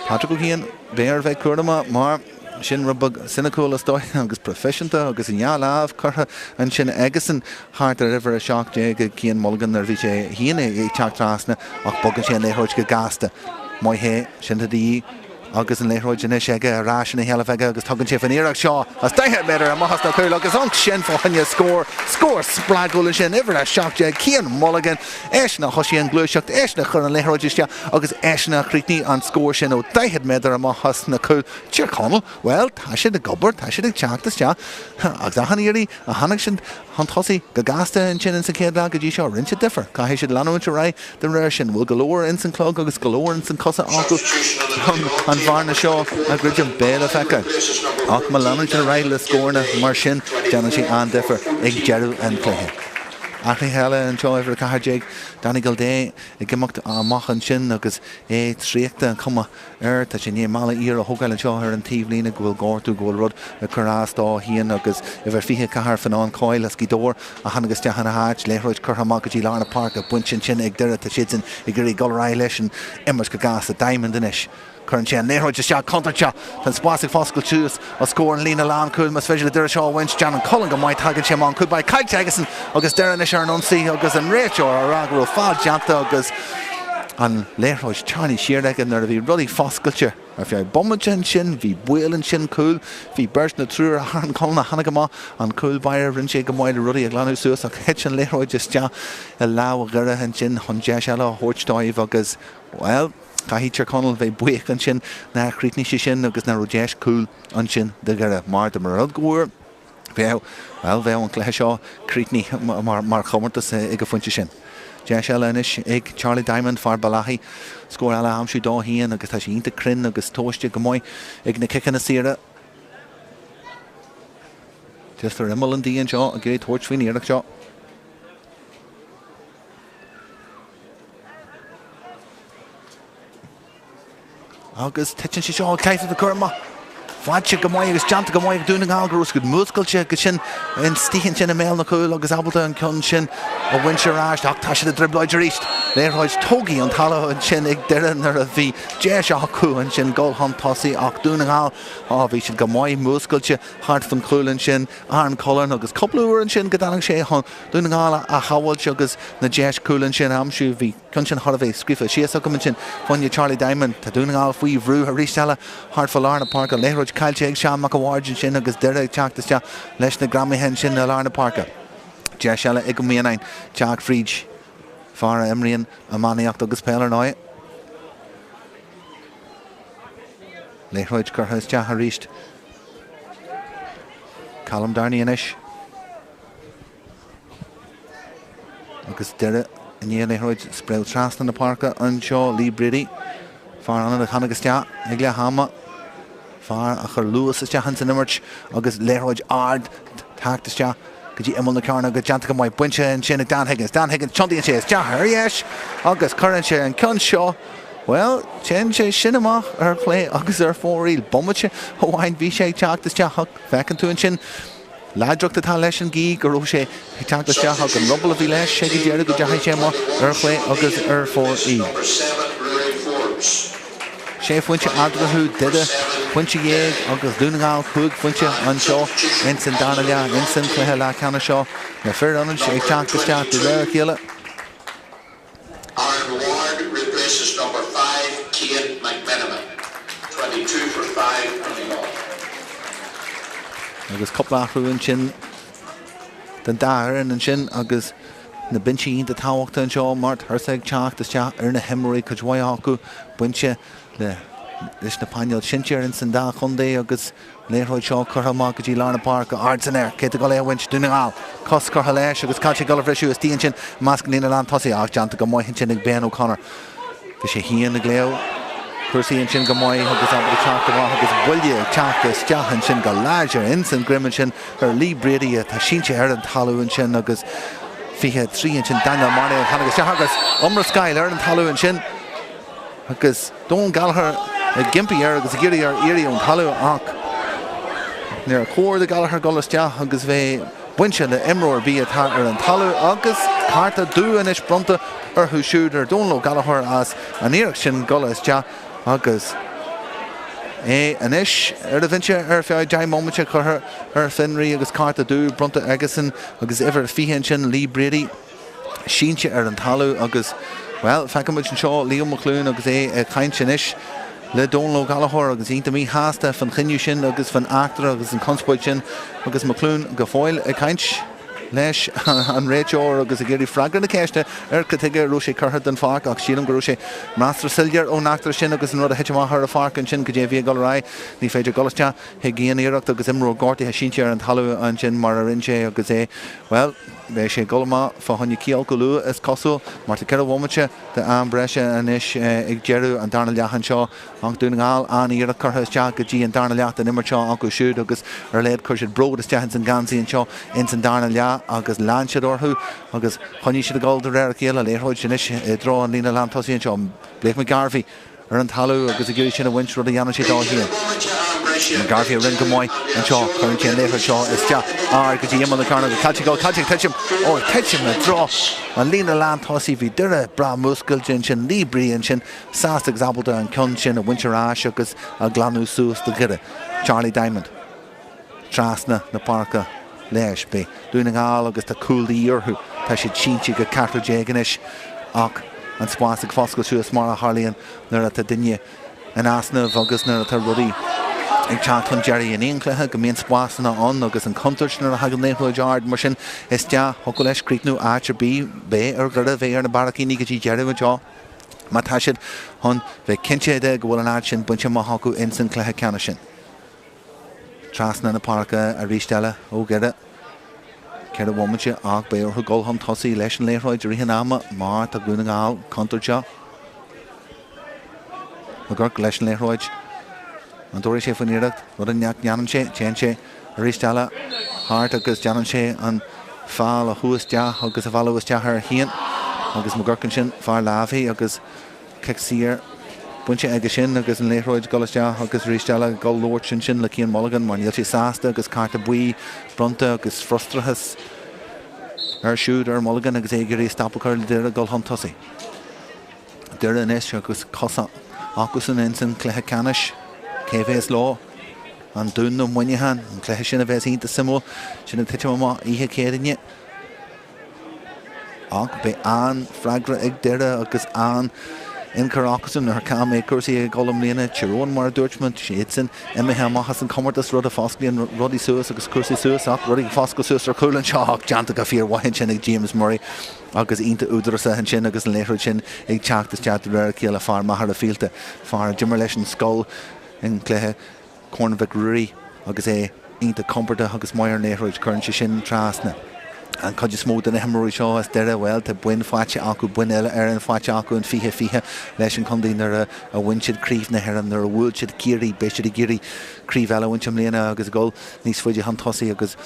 Patrick Ó Ciain, beidh air a bheith cúramach mar. Sin rud beag soiniciúil is dóigh agus proifisiúnta agus an dhá lámh curtha ansin aigesan thart ar uimhir 17 ag Cian Mulligan nuair a bhí sé féin ag teacht trasna ach bogann sé an liathróid go gasta. Maith é, sin atá de dhíth agus an liathróid anois aige ar ais ina sheilbh aige agus tugann sé faoin iarracht seo as 40 méadar amach as na cúil agus ansin fá choinne scór, scór spreagúil ansin, uimhir 17 Cian Mulligan, eisean a thosaigh an ghluaiseacht, eisean a chuir an liathróid isteach agus eisean a chríochnaigh an scór sin ó 40 méadar amach as na cúil. Tír Chonaill, bhuel, tá siad ag obair, tá siad ag teacht isteach agus achan iarraidh a tháinig siad chun tosaigh go gasta ansin ins an chéad leath go dtí seo, rinne siad difear. Caithfidh siad leanúint ar aghaidh de réir sin. Bhfuil go leor ins an chlog agus go leor ins an cosa acu chun an bhearna seo a dhruidim? Beidh le feiceáil. Ach má leanann siad ar aghaidh le scóranna mar sin, déanann sé an-difear ag deireadh an chluiche. Athruithe eile anseo, uimhir 14, Danny Gildea ag imeacht amach ansin agus é traochta, an chuma air. Tá sé i ndiaidh mála oighir a thógáil anseo ar an taobhlíne go bhfuil gortú, go bhfuil rud ag cur as dó féin agus uimhir 24 Fionán Coyle as Gaoth Dobhair a tháinig isteach ina háit. Liathróid curtha amach go dtí lár na páirce, bainte ansin ag Doire. Tá siadsan ag iarraidh dul ar aghaidh leis an imirt go gasta. Diamond anois. Cuireann sé an liathróid isteach contúirteach. Tá an spás ag foscailt suas os comhair an líne lánchúil. Más féidir le Doire seo a bhaint, déanann Cullen go maith. Tagann sé amach an cúl báire caillte aigesan agus Doire anois ar an ionsaí agus an réiteoir á rá go raibh feall déanta agus an liathróid tarraingthe siar aige nuair a bhí rudaí foscailte ar feadh bomaite ansin. Bhí baol ansin cúl. Bhí beirt nó triúr Aaron Cullen a tháinig amach an cúl báire. Rinne sé go maith le rudaí a ghlanadh suas ach thit an liathróid isteach i lámh Dhoire ansin chun deis eile a thabhairt dóibh agus, bhuel, caithfidh Tír Chonaill bheith buíoch ansin nár chríochnaigh sé sin agus nach raibh deis cúl ansin do Dhoire mar dá mba rud go bhfuair Bheadh, bhuel, bheadh an cluiche seo críochnaithe mar chomórtas ag an phointe sin. Deis eile anois ag Charlie Diamond, fear Bellaghy, scór eile a aimsiú dó féin agus tá sé iontach cruinn agus tomhaiste go maith ag na ciceanna saora. Just ar imeall an D anseo ag iarraidh tabhairt faoin iarracht seo. Agus titeann sé seo, caithfidh a chur amach. Faighte go maith agus déanta go maith ag Dún na nGall go raibh siad múscailte agus sin istigh ansin i mbéal na cúl agus ábalta an ceann sin a bhaint ar ais ach tá siad i dtrioblóid arís. Liathróid tógtha ón talamh ansin ag Doire nuair a bhí deis acu ansin dul chun tosaigh ach Dún na nGall, á bhí siad go maith múscailte thart fan chúl ansin. Aaron Cullen agus cúpla uair ansin go dtáinig sé chun Dún na nGall a shábháilt agus na deis cúl ansin a aimsiú. Bhí. Ceann sin chóir a bheith scríofa síos agam ansin. Fá choinne Charlie Diamond. Tá Dún na nGall faoi bhrú arís eile thart fá lár na páirce. Liathróid caillte ag Seán Mac a' Bhaird ansin agus Doire ag teacht isteach leis na greamaithe ansin i lár na páirce. Deis eile ag Ó Mianáin teacht fríd. Fear a imríonn iománaíocht agus peil ar ndóigh. Liathróid curtha isteach arís. Callum Downey anois. Agus Doire i ndiaidh an liathróid spréadh trasna na páirce anseo, Lee Brady, fear ionaid a tháinig isteach ag leath ama, fear a chuir luas isteach ins an imirt agus liathróid ard teacht isteach go dtí imeall na cearnóige, déanta go maith, bainte ansin ag Dan Higgins. Dan Higgins, tiontaíonn sé isteach ar dheis agus cuireann sé an ceann seo, bhuel, téann sé sin amach ar chlé agus ar fóraoil. Bomaite amháin bhí sé ag teacht isteach ach feiceann tú ansin, Láidreacht atá leis an gcaoi go raibh sé ag teacht isteach ach an ruball a bhí leis ag an deireadh go dteachaigh sé amach ar chlé agus ar fóraoil. Sé phointe eatarthu Doire. pointe dhéag agus Dún na nGall 5 phointe anseo ins an darna leath ins an cluiche leathcheannais seo. Na fir ionaid ag teacht isteach de réir a chéile. Aaron Ward replaces number 5 Cian McMenamin, 22 for 5 on the ball. Agus cúpla athrú ansin den dá fhoireann ansin agus na binsí iontach tábhachtach anseo mar tuirse ag teacht isteach ar na himreoirí, cuid mhaith acu bainte le leis na painéil sinsir ins an dá chontae agus Liathróid seo curtha amach go dtí lár na páirce, ard san aer, cé tá ag dul é a bhaint? Dún na nGall. Cos curtha leis agus caithfidh sé dul a bhriseadh istigh ansin i measc an líne lán tosaigh ach déanta go maith ansin ag Ben O'Connor. Bhí sé féin ag léamh cúrsaí ansin go maith agus ábalta teacht amach agus buille ag teacht isteach ansin go láidir ins an droim ansin ar Lee Brady atá sínte ar an talamh ansin agus 23 ansin Daniel Marley a tháinig isteach agus iomrascáil ar an talamh ansin. Agus Donal Gallagher ag impí air agus ag iarraidh air éirí ón talamh ach níor chóir do Gallagher dul isteach agus bheith bainte le imreoir ar bith atá ar an talamh agus cárta dubh anois bronnta orthu siúd ar Donal Ó Gallchóir as an iarracht sin dul isteach agus é anois ar an bhinse ar feadh 10 mbomaite curtha ar fionraí agus cárta dubh bronnta aigesan agus uimhir 20 ansin Lee Brady. sínte ar an talamh agus, bhuel, feicimid anseo Leo McLoone agus é ag caint anois le Dónal Ó Gallchóir agus iontach míshásta fan chinneadh sin agus fan eachtra agus an conspóid sin agus McLoone go fóill ag caint leis an réiteoir agus ag iarraidh freagra na ceiste ar cad chuige a raibh sé curtha den pháirc ach sílim go raibh sé measartha soiléir ón eachtra sin agus an rud a thit amach ar an pháirc ansin cad é a bhí ag dul ar aghaidh. Ní féidir dul isteach chuig aon iarracht agus imreoir gortaithe sínte ar an talamh ansin mar a rinne sé agus é, bhuel, Beidh sé ag dul amach fá choinne ciall go luath, is cosúil, mar tá 4 bhomaite de am breise anois ag deireadh an darna leath anseo. Ach Dún na nGall, an-iarracht curtha isteach go dtí an darna leath den imirt seo acu siúd agus ar a laghad chuir siad bród isteach ins an geansaí anseo ins an darna leath agus lean siad orthu agus choinnigh siad ag dul de réir a chéile. Liathróid anois i dtreo an líne lántosaigh anseo. Blake McGarvey. ar an talamh agus ag iarraidh sin a bhaint, rud a dhéanann sé dó féin. McGarvey a rinne go maith anseo, cuireann sé an liathróid seo isteach ard go dtí imeall na cearnóige, caithfidh sé dul, caithfidh sé titim, ó ag titim i dtreo an líne lán tosaigh, bhí Doire breá múscailte ansin, Lee Brady ansin sásta agus ábalta an ceann sin a bhaint ar ais agus a ghlanadh suas do Dhoire. Charlie Diamond. Trasna na páirce leis. Beidh Dún na nGall agus tá cúl de dhíth orthu. Tá siad sínte go 14 anois ach an spás ag foscailt suas mar a tharlaíonn nuair atá duine in easnamh agus nuair atá rudaí ag teacht chun deiridh in aon chluiche go mbíonn spásanna ann agus an chontúirt nuair a thagann liathróid ard mar sin isteach. Thiocfadh leis críochnú áit ar bith. Beidh ar Dhoire bheith ar na barraicíní go dtí deireadh anseo má tá siad chun bheith cinnte de go bhfuil an áit sin bainte amach acu ins an chluiche ceannais sin. Trasna na páirce arís eile ó Dhoire. 4 bhomaite ach beidh orthu dul chun tosaigh leis an liathróid i rith an ama mar tá Dún na nGall contúirteach. McGurk leis an liathróid. An dtabharfaidh sé faoin iarracht? Rud nach ndéanann sé. Téann sé arís eile thart agus déanann sé an feall a shú isteach agus a mhealladh isteach air féin. Agus McGurk ansin, fear láimhe agus. Cic saor bainte aige sin agus an liathróid ag dul isteach agus arís eile ag dul labhairt ansin le Cian Mulligan mar níl sé sásta agus cárta buí bronnta agus frustrachas air siúd ar Mulligan agus é ag iarraidh stop a chur le Doire dul chun tosaigh. Doire anois agus cosa acusan ins an chluiche ceannais. Cé a bhéas leo? An Dún nó Muineachán? An cluiche sin a bhéas iontach suimiúil. Sin ag titim amach oíche Céadaoine. Ach beidh an-fhreagra ag Doire agus an-ionchur acusan ar cá mbeidh cúrsaí ag dul i mbliana. Tír Eoghain, mar a dúirt muid, siadsan imithe amach as an chomórtas, rud a fosclaíonn rudaí suas agus cúrsaí suas. Ach rudaí ag foscailt suas ar chúl anseo ach déanta go fíormhaith ansin ag James Murray agus iontach údarásach ansin agus an liathróid sin ag teacht isteach de réir a chéile. Fear Machaire Fíolta, fear a d'imir leis an scoil i gcluiche Corn Mhic Ruairí agus é iontach compordach agus maith ar an liathróid. Cuireann sé sin trasna. An chuid is mó de na himreoirí seo as Doire, bhuel, tá boinn faighte acu, boinn uile-Éireann faighte acu in 2020 leis an chontae nuair a bhain siad Craobh na hÉireann, nuair a bhuail siad Ciarraí. Beidh siad ag iarraidh craobh eile a bhaint i mbliana agus a dhul níos faide chun tosaigh agus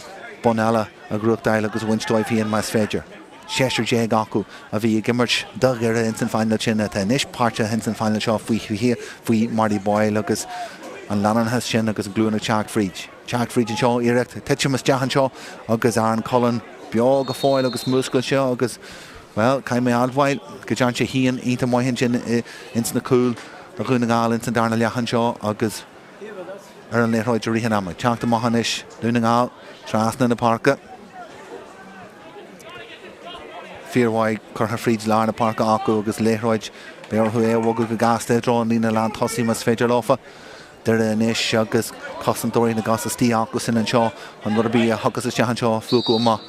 bonn eile a ghnóthachtáil agus a bhaint dóibh féin más féidir. Seisear déag acu a bhí ag imirt do Dhoire ins an phainéal sin atá anois páirteach ins an phainéal seo faoi 20 faoi Marty Boyle agus an leanúnachas sin agus an glúin ag teacht fríd. Teacht fríd anseo, iarracht titim isteach anseo agus Aaron Cullen beo go fóill agus múscailte agus, bhuel, caithfidh mé a admháil go dtearn sé féin iontach maith ansin ins na cúil do Dhún na nGall ins an darna leath anseo agus. ar an liathróid i rith an ama. Teacht amach anois Dún na nGall trasna na páirce. Fíormhaith curtha fríd lár na páirce acu agus liathróid beidh orthu é a bhogadh go gasta i dtreo an líne lán tosaigh más féidir leofa. Doire anois agus cosantóirí na gcos istigh acusan anseo chun rud ar bith a thiocfas isteach anseo a phlúchadh amach.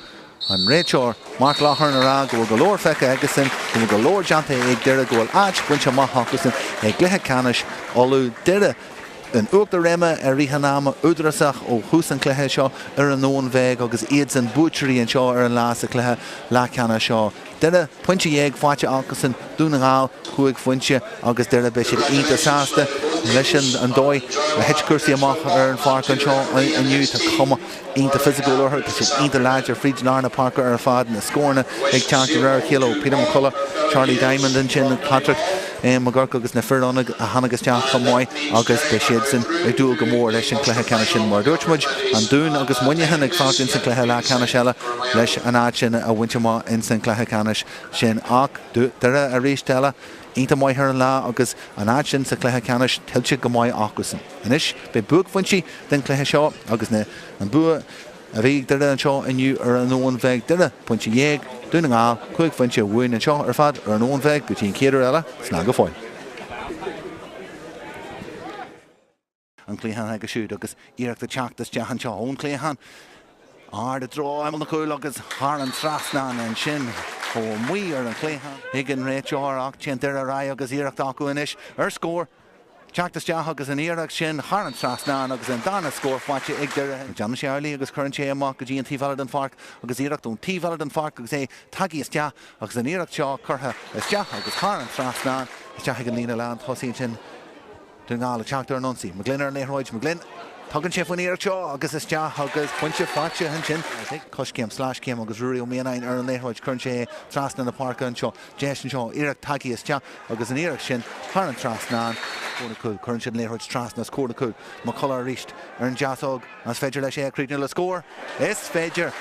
An réiteoir, Mark Loughrane a rá go bhfuil go leor feicthe aigesan, go bhfuil go leor déanta ag Doire, go bhfuil áit bainte amach acusan i gcluiche ceannais Uladh. Doire in uachtar réime i rith an ama, údarásach ó thús an chluiche seo ar an Abhainn Bheag agus iadsan buaiteoirí anseo ar an lá sa chluiche leathcheannais seo. Doire, pointe dhéag faighte acusan, Dún na nGall, chúig phointe agus Doire, beidh siad iontach sásta leis an dóigh a thit cúrsaí amach ar an pháirc anseo inniu. Tá cuma iontach fisiciúil orthu, tá siad iontach láidir fríd lár na páirce ar fad, na scóranna ag teacht de réir a chéile ó Peter McCullough, Charlie Diamond ansin, Patrick McGurk agus na fir ionaid a tháinig isteach chomh maith agus beidh siadsan ag dúil go mór leis an chluiche ceannais sin. Mar a dúirt muid, an Dún agus Muineachán ag fanacht ins an chluiche leathcheannais eile leis an áit sin a bhaint amach ins an chluiche ceannais sin ach Doire arís eile iontach maith ar an lá agus an áit sin sa chluiche ceannais tuillte go maith acusan. Anois beidh buaicphointí den chluiche seo agus na an bua a bhí ag Doire anseo inniu ar an Abhainn Bheag. Doire, pointe dhéag, Dún na nGall, 5 phointe uainn anseo ar fad ar an Abhainn Bheag go dtí an chéad uair eile, slán go fóill. An cliathán aige siúd agus iarracht ag teacht isteach anseo ón chliathán. Ard i dtreo imeall na cúil agus thar an trasnán ansin chomh amuigh ar an chliathán ag an réiteoir ach téann Doire ar aghaidh agus iarracht acu anois ar scór. Teacht isteach agus an iarracht sin thar an trasnán agus an darna scór faighte ag Doire. Déanann sé amhlaidh agus cuireann sé amach go dtí an taobh eile den pháirc agus iarracht ón taobh eile den pháirc agus é tagtha isteach agus an iarracht seo curtha isteach agus thar an trasnán isteach ag an líne lán tosaigh ansin. Dún na nGall ag teacht ar an ionsaí. McGlynn ar an liathróid. McGlynn. Tugann sé faoin iarracht seo agus isteach agus pointe faighte ansin. Coiscéim, sleaschéim agus Ruairí Ó Mianáin ar an liathróid. Cuireann sé é trasna na páirce anseo. Deis anseo. Iarracht tagtha isteach agus an iarracht sin thar an trasnán. Comhair na cúil. Cuireann siad an liathróid trasna os comhair na cúil. McCullough arís ar an deasóg. An féidir leis é a chríochnú le scór? Is féidir!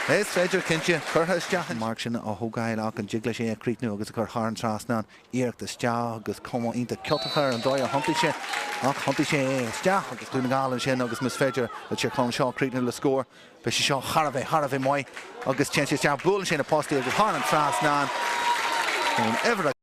Is féidir, cinnte. Curtha isteach. An marc sin a thógáil ach an dtig leis é a chríochnú agus a chur thar an trasnán? Iarracht isteach agus cuma iontach ciotach air an dóigh a thiontaigh sé ach thiontaigh sé é isteach agus Dún na nGall ansin agus más féidir le Tír Chonaill seo a chríochnú le scór beidh sé seo thar a bheith, thar a bheith maith agus téann sé isteach, buaileann sé na postaí agus thar an trasnán ón uimhir a.